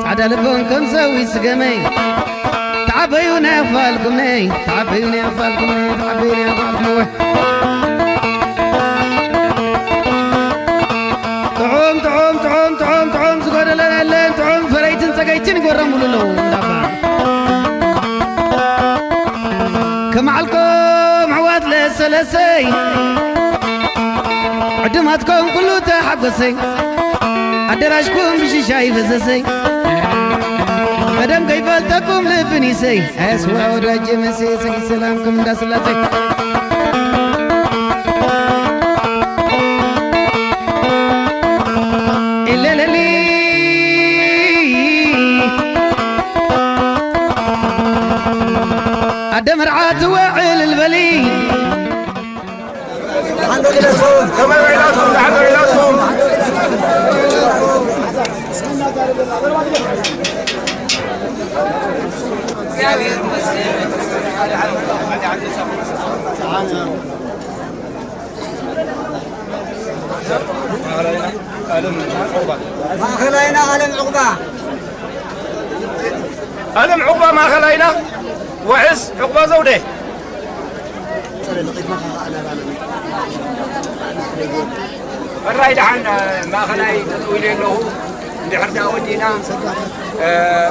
ጻዕዳ ልቦም ከም ሰዊ ስገመይ፣ ተዓበዩ ናይ ኣኽፋልኩምነይ፣ ተዓበዩ ናይ ኣኽፋልኩምነይ፣ ተዓበዩ ናይ ኣኽፋልኩምነይ። ጥዑም፣ ጥዑም፣ ጥዑም፣ ጥዑም፣ ጥዑም ዝጎደለን የለን፣ ጥዑም ፈረይትን ጸገይትን ይጎረሙሉ ኣለዉ እንዳባ። ከመዓልኮም ኣሕዋት ለሰለሰይ፣ ዕድማትኮም ኩሉ ተሓጎሰይ፣ ኣደራሽኩም ብሽሻይ ፈሰሰይ፣ ቀደም ከይፈልጠኩም ልብን ይሰይ፣ ኣያስዋ ወዳጀ መሰየ ሰጊድ ሰላምኩም እንዳስላሰይ። ኢለለሊ ኣደ መርዓት ውዕል ልበሊ። ከመይ ውዒላትኩም? ደሓን ውዒላትኩም? ማእኸላይና ኣለም ዑቕባ። ኣለም ዑቕባ ማእኸላይና፣ ውሕስ ዑቕባ ዘውዴ። ሕራይ ደሓን፣ ማእኸላይ ጠጠው ኢለ ኣለኹ። እንድሕር ደኣ ወዲእና፣ እ፣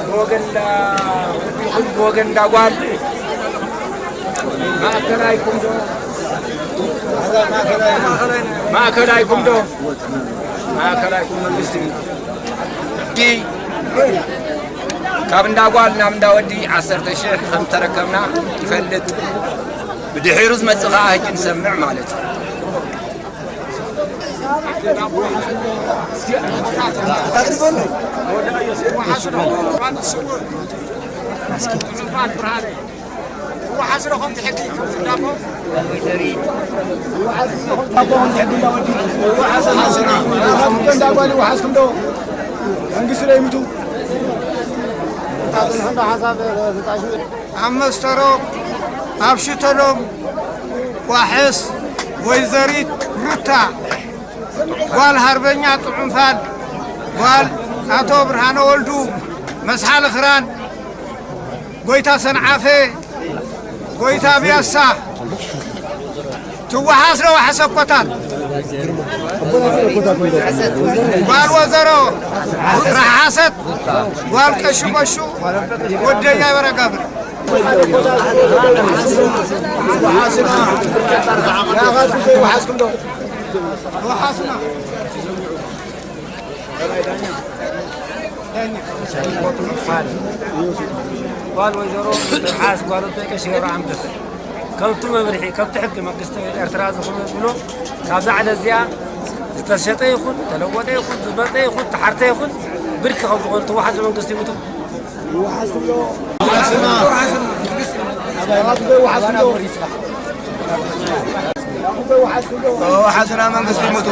ብወገን እንዳ ወዲ ይኹን ብወገን እንዳ ጓል፣ ማእከላይኩም ዶ? ማእከላይኩም ዶ? ማእከላይኩም መንግስቲ ዲ ካብ እንዳ ጓል ናብ እንዳ ወዲ ዓሰርተ ሺሕ ከም ዝተረከብና ይፈልጥ። ብድሒሩ ዝመጽእ ኸዓ ሕጂ ንሰምዕ ማለት እዩ። ኣብ መስተሮ፣ ኣብ ሽተሎም፣ ዋሕስ ወይዘሪት ሩታ ጓል ሃርበኛ ጥዑም ፋል፣ ጓል ኣቶ ብርሃነ ወልዱ፣ መስሓል ኽራን፣ ጎይታ ሰንዓፈ፣ ጎይታ ቢያሳ፣ ትወሓስ ዶ ዋሕሰ ኮታን፣ ጓል ወዘሮ ረሓሰት፣ ጓል ቀሹ በሹ፣ ወደያ በረጋብር። ጓል ወይዘሮ ትርሓስ ጓል ወዲ ቀሺ ገብረ ኣንበስ ከምቲ መምርሒ፣ ከምቲ ሕጊ መንግስቲ ኤርትራ ዝኾነ ዝብሎ፣ ካብዛ ዕለት እዚኣ ዝተሸጠ ይኹን፣ ዝተለወጠ ይኹን፣ ዝመጸ ይኹን፣ ተሓርተ ይኹን፣ ብርኪ ከም ዝኾነ ትወሓዝ መንግስቲ ይሙቱ። ወሓስና መንግስቲ ይሙቱ።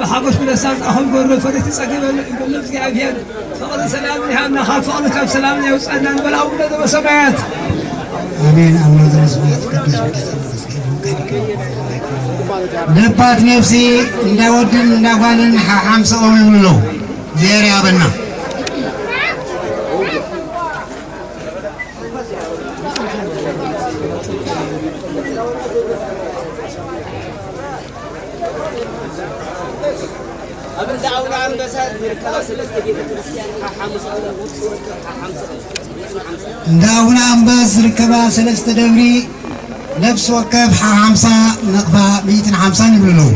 ብሓጎስ ብደስታ ዝኣኸል ጎሮ ፈሪት ጸግበሉ ይበሉ እግዚኣብሔር። ፍቕሪ ሰላም ይሃብና፣ ካብ ፍቕሪ ካብ ሰላም የውጸና ንበል ኣቡነ ዘበሰማያት። ኣሜን። ኣቡነ ዘበሰማያት ቅዱስ ስምካ ይትቀደስ። ነባት ነፍሲ እንዳ ወድን እንዳ ጓልን ሓሓምሰኦም ይብሉ ኣለዉ። እግዚኣብሔር ያበና። ኣብ እንዳ ኣቡነ ኣንበሳ ዝርከባ ሰለስተ ቤተ ክርስቲያን ሓሓምሳ፣ ነፍሲ ወከፍ ሓሓምሳ፣ እንዳ ኣቡነ ኣንበስ ዝርከባ ሰለስተ ደብሪ ነፍሲ ወከፍ ሓሓምሳ ነቕፋ ሚእትን ሓምሳን ይብሉ ኣለዉ።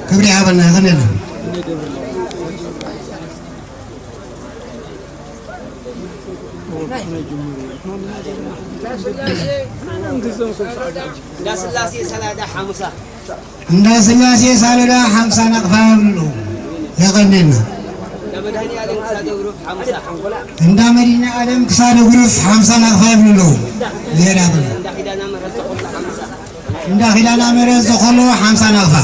ክብሪ ይሃበልና፣ የቐንየልና። እንዳ ስላሴ ሳላዳ ሓሙሳ። እንዳ ስላሴ ሳለዳ ሓምሳ ናቕፋ ይብሉ። የቐንየልና። እንዳ መድኃኔ ዓለም ክሳደ ጉሩፍ ሓሙሳ። እንዳ መድኃኔ ዓለም ክሳደ ጉሩፍ ሓምሳ ናቕፋ ይብሉ ኣለዉ። ሌላ ብሉ። እንዳ ኪዳነ ምሕረት ዘኾሎ ሓሙሳ። እንዳ ኪዳነ ምሕረት ዘኾሎ ሓምሳ ናቕፋ።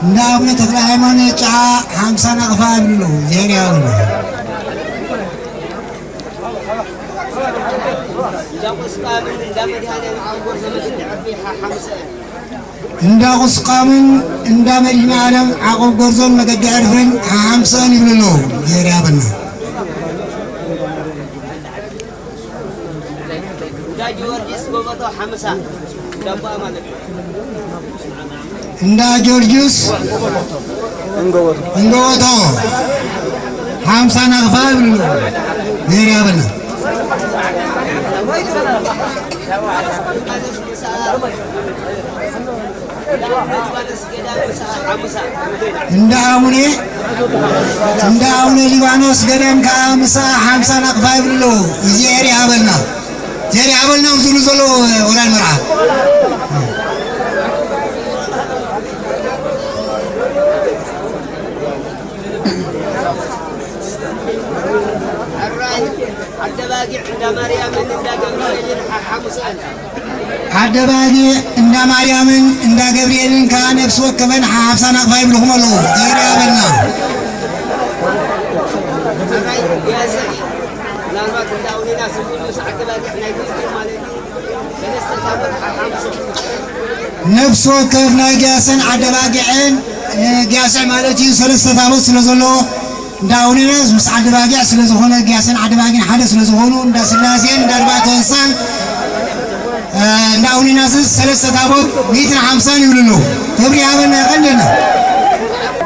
እንዳ ኣቡነ ተክለ ሃይማኖት ጨዓ ሓምሳ ናቕፋ ይብሉ ኣለዉ። እግዚኣብሔር ይሃበና። እንዳ ቁስቋምን እንዳ መድኃኔዓለም ዓቕብ ጎርዞ መገዲ ዕርፊ ሓ-፣ ሓምሳ። እንዳ ቁስቋምን እንዳ መድኃኔዓለም ዓቕብ ጎርዞን መገዲ ዕርፍን ሓሓምሳን ይብሉ ኣለዉ። እግዚኣብሔር ይሃበና። እንዳ ጊዮርጊስ ጎበቶ ሓምሳ፣ እንዳ ኣቦኣ ማለት እዩ። እንዳ ጊዮርጊስ እንጎቦቶ ሓምሳ ናቕፋ ይብሉ። ነይር ያበና። እንዳ ኣቡነ፣ እንዳ ኣቡነ ሊባኖስ ገዳም ከዓ ምሳ ሓምሳ ናቕፋ ይብሉ ኣለዉ። እግዚኣብሔር ይሃበልና፣ እግዚኣብሔር ይሃበልና ዝብሉ ዘለዉ ወራን መርዓ። ሕራይ ዓደ ባጊዕ እንዳ ማርያምን እንዳ ገብርኤልን ሓሓሙሰን። ዓደ ባጊዕ እንዳ ማርያምን እንዳ ገብርኤልን ከዓ ነፍሲ ወከፈን ሓሓምሳ ናቕፋ ይብልኹም ኣለዉ። የርያ በልና። ሕራይ ያሰ ምናልባት እንዳ ኣውሊና ስጉል ምስ ዓደ ባጊዕ ናይ ክልቲኡ ማለት እዩ። ሰለስተ ታቦት ሓሓምሶ። ነፍሲ ወከፍ ናይ ግያሰን ዓደ ባጊዕን፣ እ፣ ግያሰ ማለት እዩ፣ ሰለስተ ታቦት ስለ ዘሎ እንዳ ኣውሊናስ ምስ ዓዲ ባጊዕ ስለ ዝኾነ፣ ግያሰን ዓዲ ባጊዕን ሓደ ስለ ዝኾኑ፣ እንዳ ስላሴን እንዳ ኣርባዕተ እንስሳን፣ እ፣ እንዳ ኣውሊናስስ ሰለስተ ታቦት ሚእትን ሓምሳን ይብሉ ኣለዉ። ክብሪ ይሃበና፣ የቐንየልና።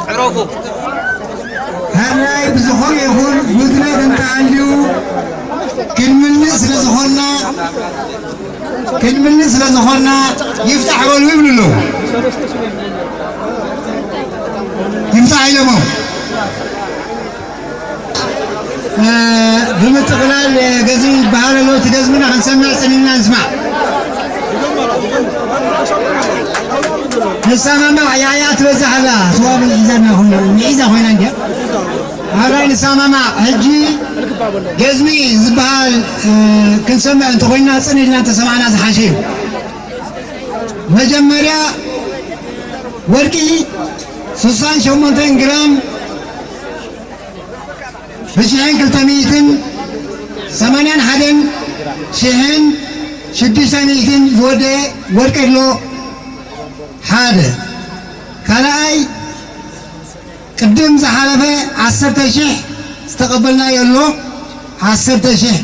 ዕረፉ። ሕራይ ብዝኾነ ይኹን ጉድለት እንተሃልዩ ክንምልእ ስለ ዝኾንና፣ ክንምልእ ስለ ዝኾንና ይፍታሕ በሉ ይብሉ ኣለዉ። ይፍታሕ ኢሎሞ። እ፣ ብምጥቕላል፣ እ፣ ገዝሚ ይበሃል ኣሎ። እቲ ገዝምና ክንሰምዕ ጽኒና ንስማዕ። ንሰማማዕ ያያ ትበዝሕ ኣላ። ስዋ ሒዛና ኮይና፣ ምሒዛ ኮይና እንድያ። ኣራይ ንሰማማዕ። ሕጂ ገዝሚ ዝበሃል፣ እ፣ ክንሰምዕ እንተኾይና ጽን ኢልና እንተሰማዕና ዝሓሸ እዩ። መጀመርያ ወርቂ ስሳን ሸሞንተን ግራም ብሽሕን ክልተ ሚእትን ሰማንያን ሓደን ሽሕን ሽዱሽተ ሚእትን ዝወደአ ወርቂ ኣሎ። ሓደ። ካልኣይ ቅድም ዝሓለፈ ዓሰርተ ሽሕ ዝተቐበልናዮ ኣሎ። ዓሰርተ ሽሕ።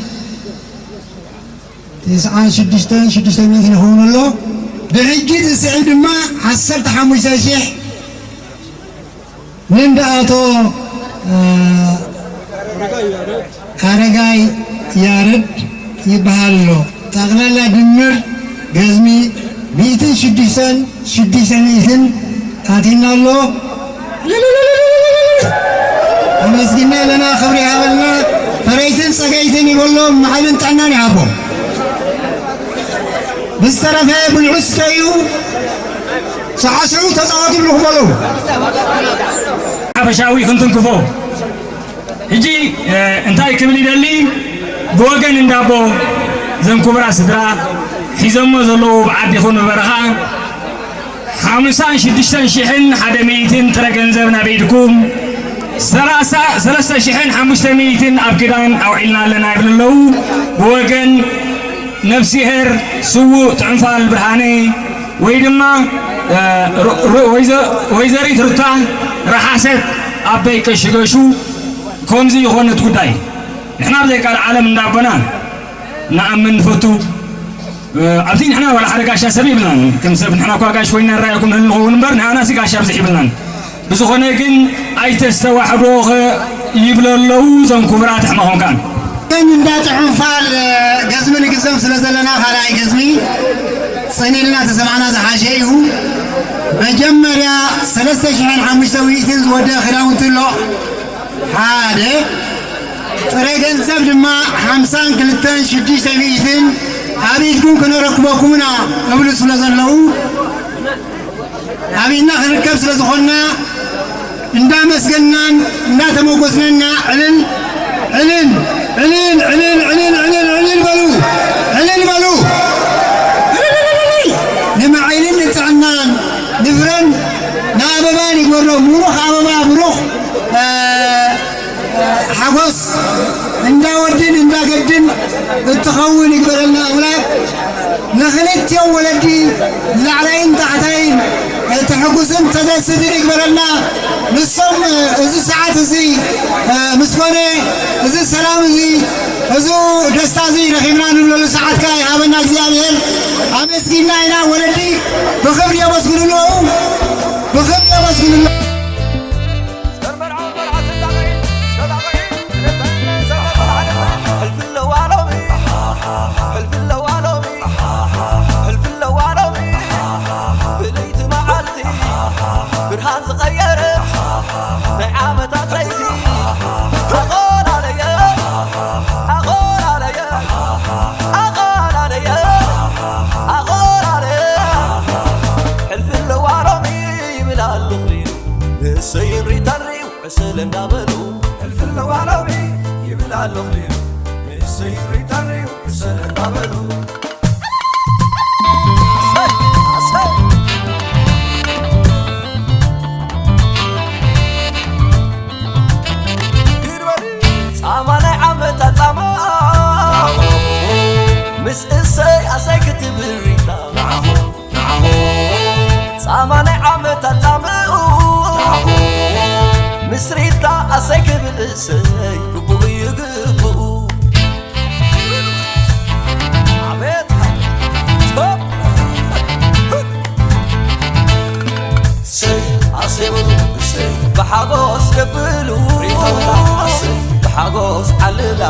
ተስዓን ሽዱሽተን ሽዱሽተ ሚእትን ይኸውን ኣሎ። ብሕጂ ዝስዕብ ድማ ዓሰርተ ሓሙሽተ ሽሕ ንእንዳ ኣቶ፣ እ፣ ኣረጋይ ያረድ ይበሃል ኣሎ። ጠቕላላ ድምር ገዝሚ ሚእትን ሽዱሽተን ሽዱሽተ ሚእትን ኣቲና ኣሎ። ኣመስጊና ኣለና፣ ክብሪ ይሃበልና። ፈረይትን ጸገይትን ይበሎም፣ መዓልን ጥዕናን ይሃቦም። ብዝተረፈ ብልዑ ስተዩ፣ ሳዕስዑ፣ ተጻወቱ ይብልኹም ኣለዉ። ሓፈሻዊ ክንትንክፎ። ሕጂ፣ እ፣ እንታይ ክብል ይደሊ? ብወገን እንዳቦ፣ ዘን ክቡራት ስድራ፣ ሒዞሞ ዘለዉ ብዓዲ ይኹን ብበረኻ፣ ሓምሳን ሽዱሽተን ሽሕን ሓደ ሚእትን ጥረ ገንዘብ ናብ ኢድኩም፣ ሰላሳ፣ ሰለስተ ሽሕን ሓሙሽተ ሚእትን ኣብ ክዳን ኣውዒልና ኣለና ይብሉ ኣለዉ። ብወገን ነፍስሄር ስዉእ ጥዑምፋል ብርሃነ ወይ ድማ፣ እ፣ ሩ-፣ ሩ-፣ ወይዘ-፣ ወይዘሪት ሩታ ረሓሰት ኣበይ ቀሽገሹ ከምዚ ይኾነት ጉዳይ። ንሕና ብዘይ ካልእ ዓለም እንዳቦና ንኣምን ንፈቱ። እ፣ ኣብዚ ንሕና ዋላ ሓደ ጋሻ ሰብ ይብልናን። ከም ሰብ ንሕና እኳ ጋሽ ኮይና ንረኣየኩም ንህል ንኸውን እምበር፣ ንኣናሲ ጋሻ ብዙሕ ይብልናን። ብዝኾነ ግን ኣይተስተዋሕዶ ኸ ይብሉ ኣለዉ እዞም ክቡራት ኣሕማኾም ከኣ። ግን እንዳ ጥዑምፋል፣ እ፣ ገዝሚ ንግዘም ስለ ዘለና ካልኣይ ገዝሚ ጸኒልና ተሰማዕና ዝሓሸ እዩ። መጀመርያ ሰለስተ ሽሕን ሓሙሽተ ሚእትን ዝወደ ክዳውንቲ ኣሎ። ሓደ ጥረ ገንዘብ ድማ ሓምሳን ክልተን ሽዱሽተ ሚእትን ኣብ ኢድኩም ክነረክበኩም ኢና እብሉ ስለ ዘለዉ ኣብ ኢድና ክንርከብ ስለ ዝኾንና እንዳመስገናን እንዳተመጎስናና ዕልል ዕልል ዕልል ዕልል ዕልል ዕልል ዕልል በሉ። ዕልል በሉ። ዕልል ዕልል ዕልል። ንመዓይ ጥዕናን ንፍረን ንኣበባን ይግበሮ። ብሩኽ ኣበባ፣ ብሩኽ፣ እ፣ እ፣ ሓጎስ እንዳ ወድን እንዳ ገድን እትኸውን ይግበረልና ኣምላክ። ንኽልቲኦም ወለዲ ላዕላይን ታሕታይን ተሕጉስን ተደስትን ይግበረልና። ንሶም እዚ ሰዓት እዚ፣ እ፣ ምስ ኮነ፣ እዚ ሰላም እዚ፣ እዚ ደስታ እዚ ረኺብና ንብለሉ ሰዓት ከኣ ይሃበና እግዚኣብሔር። ኣመስጊና ኢና። ወለዲ ብኽብሪ የመስግኑ ኣለዉ፣ ብኽብሪ የመስግኑ ኣለዉ። ሕልፊ ኣለዋ ሎሚ፣ ብለይቲ መዓልቲ ብርሃን ዝቐየረት ናይ ዓመታት ለይቲ ኣኾላለየ፣ ኣኾላለየ፣ ኣኾላለየ፣ ኣኾላለየ። ሕልፊ ኣለዋ ሎሚ ይብል ኣሎ ክሊሉ፣ ንእሰይ ሪታሪው ዕስል እንዳበሉ። ሕልፊ ኣለዋ ሎሚ ይብል ኣሎ ክሊሉ፣ ንእሰይ ሪታሪው ዕስል እንዳበሉ። ጻማ ናይ ዓመታ ጻማ ምስ እሰይ ኣሰይ ክትብል ሪታ። ጻማ ናይ ዓመታ ጻምኡ ምስ ሪታ ኣሰይ ክብል እሰይ ግቡእ እዩ ግቡእ። ኣቤት፣ ኣቤት። ሰይ ኣሰይ በሉ እሰይ ብሓጎስ ደብሉ። ሪታ በላ ኣሰይ ብሓጎስ ዓልላ።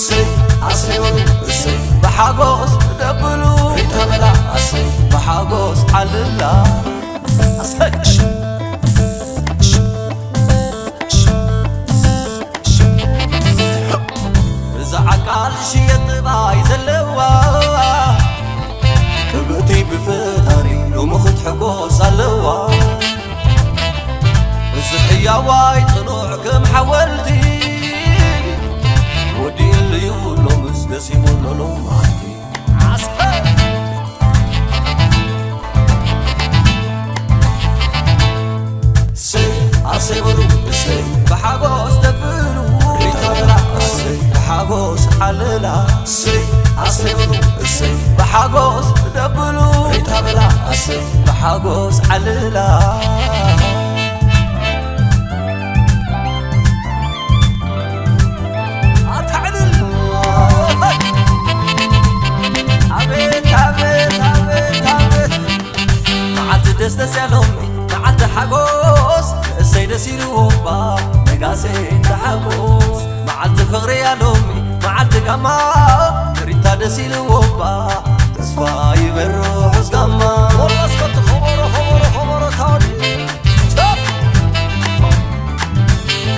ሰይ ኣሰይ በሉ እሰይ ብሓጎስ ደብሉ። ሪታ በላ ኣሰይ ብሓጎስ ዓልላ። ኣሰይ። እዛ ዓቃል ሽየጥ ጥባይ ዘለዋ፣ ክብርቲ ብፈጣሪ ሎሚ ክትሕጎስ ኣለዋ። እዚ ሕያዋይ ጽኑዕ ከም ሓወልቲ፣ ወዲእሉ እዩ ሎምስ ደስ ይብሎ ሎማዓንቲ። ሰይ ኣሰይ በሉ እሰይ ብሓጎስ ደብሉ። ሪታ በላ እሰይ ብሓጎስ ዓልላ። ሰይ ኣሰይ በሉ እሰይ ብሓጎስ ደብሉ። ሪታ በላ እሰይ ብሓጎስ ዓልላ። ኣታ ዕልል። ኣቤት፣ ኣቤት፣ ኣቤት፣ ኣቤት። መዓልቲ ደስ ደስ ያሎሚ፣ መዓልቲ ሓጎስ፣ እሰይ ደስ ኢልዎ እባ፣ ነጋሴ ተሓጎስ። መዓልቲ ፍቕሪ ያሎሚ፣ መዓልቲ ጋማ፣ ሪታ ደስ ኢልዎ እባ፣ ተስፋ ይበርሑስ ጋማ። ወላስ ከቶ ኸበሮ፣ ኸበሮ፣ ኸበሮ ታወዲ።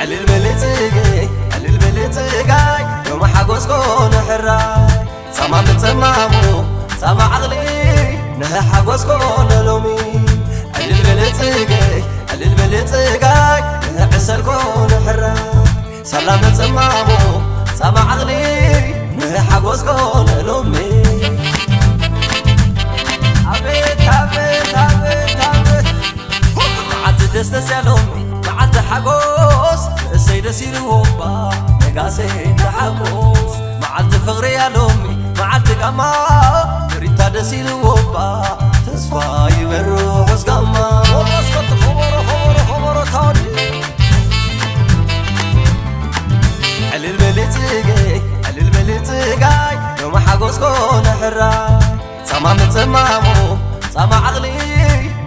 ዕልል በሊ ጽገይ፣ ዕልል በሊ ጽጋይ፣ ዮም ሓጎስ ኮነ ሕራይ። ጻማ ምጽማሙ፣ ጻማ ዓቕሊ፣ ንህ ሓጎስ ኮነ ሎሚ። ዕልል በሊ ጽገይ፣ ዕልል በሊ ጽጋይ፣ ንህ ዕሰል ኮነ ሕራይ። ሳላ ምጽማሙ፣ ጻማ ዓቕሊ፣ ንህ ሓጎስ ኮነ ሎሚ። ኣቤት፣ ኣቤት፣ ኣቤት፣ ኣቤት። መዓልቲ ደስ ደስ ያሎሚ፣ መዓልቲ ሓጎስ፣ እሰይ ደስ ኢልዎ እባ፣ ነጋሴ ተሓጎስ። መዓልቲ ፍቕሪ ያሎሚ፣ መዓልቲ ጋማ፣ ሪታ ደስ ኢልዎ እባ፣ ተስፋ ይበርሑስ ጋማ። ወላስ ከቶ ኸበሮ፣ ኸበሮ፣ ኸበሮ ታወዲ። ዕልል በሊ ጽገይ፣ ዕልል በሊ ጽጋይ፣ ዮም ሓጎስ ኮነ ሕራይ። ጻማ ምጽማሙ፣ ጻማ ዓቕሊ፣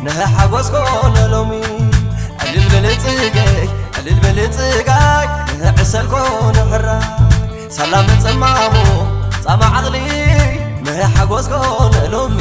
ንህ ሓጎስ ኮነ ሎሚ። ዕልል በሊ ጽገይ፣ ዕልል በሊ ጽጋይ፣ ንህ ዕሰል ኮነ ሕራይ። ሳላ ምጽማሙ፣ ጻማ ዓቕሊ፣ ንህ ሓጎስ ኮነ ሎሚ።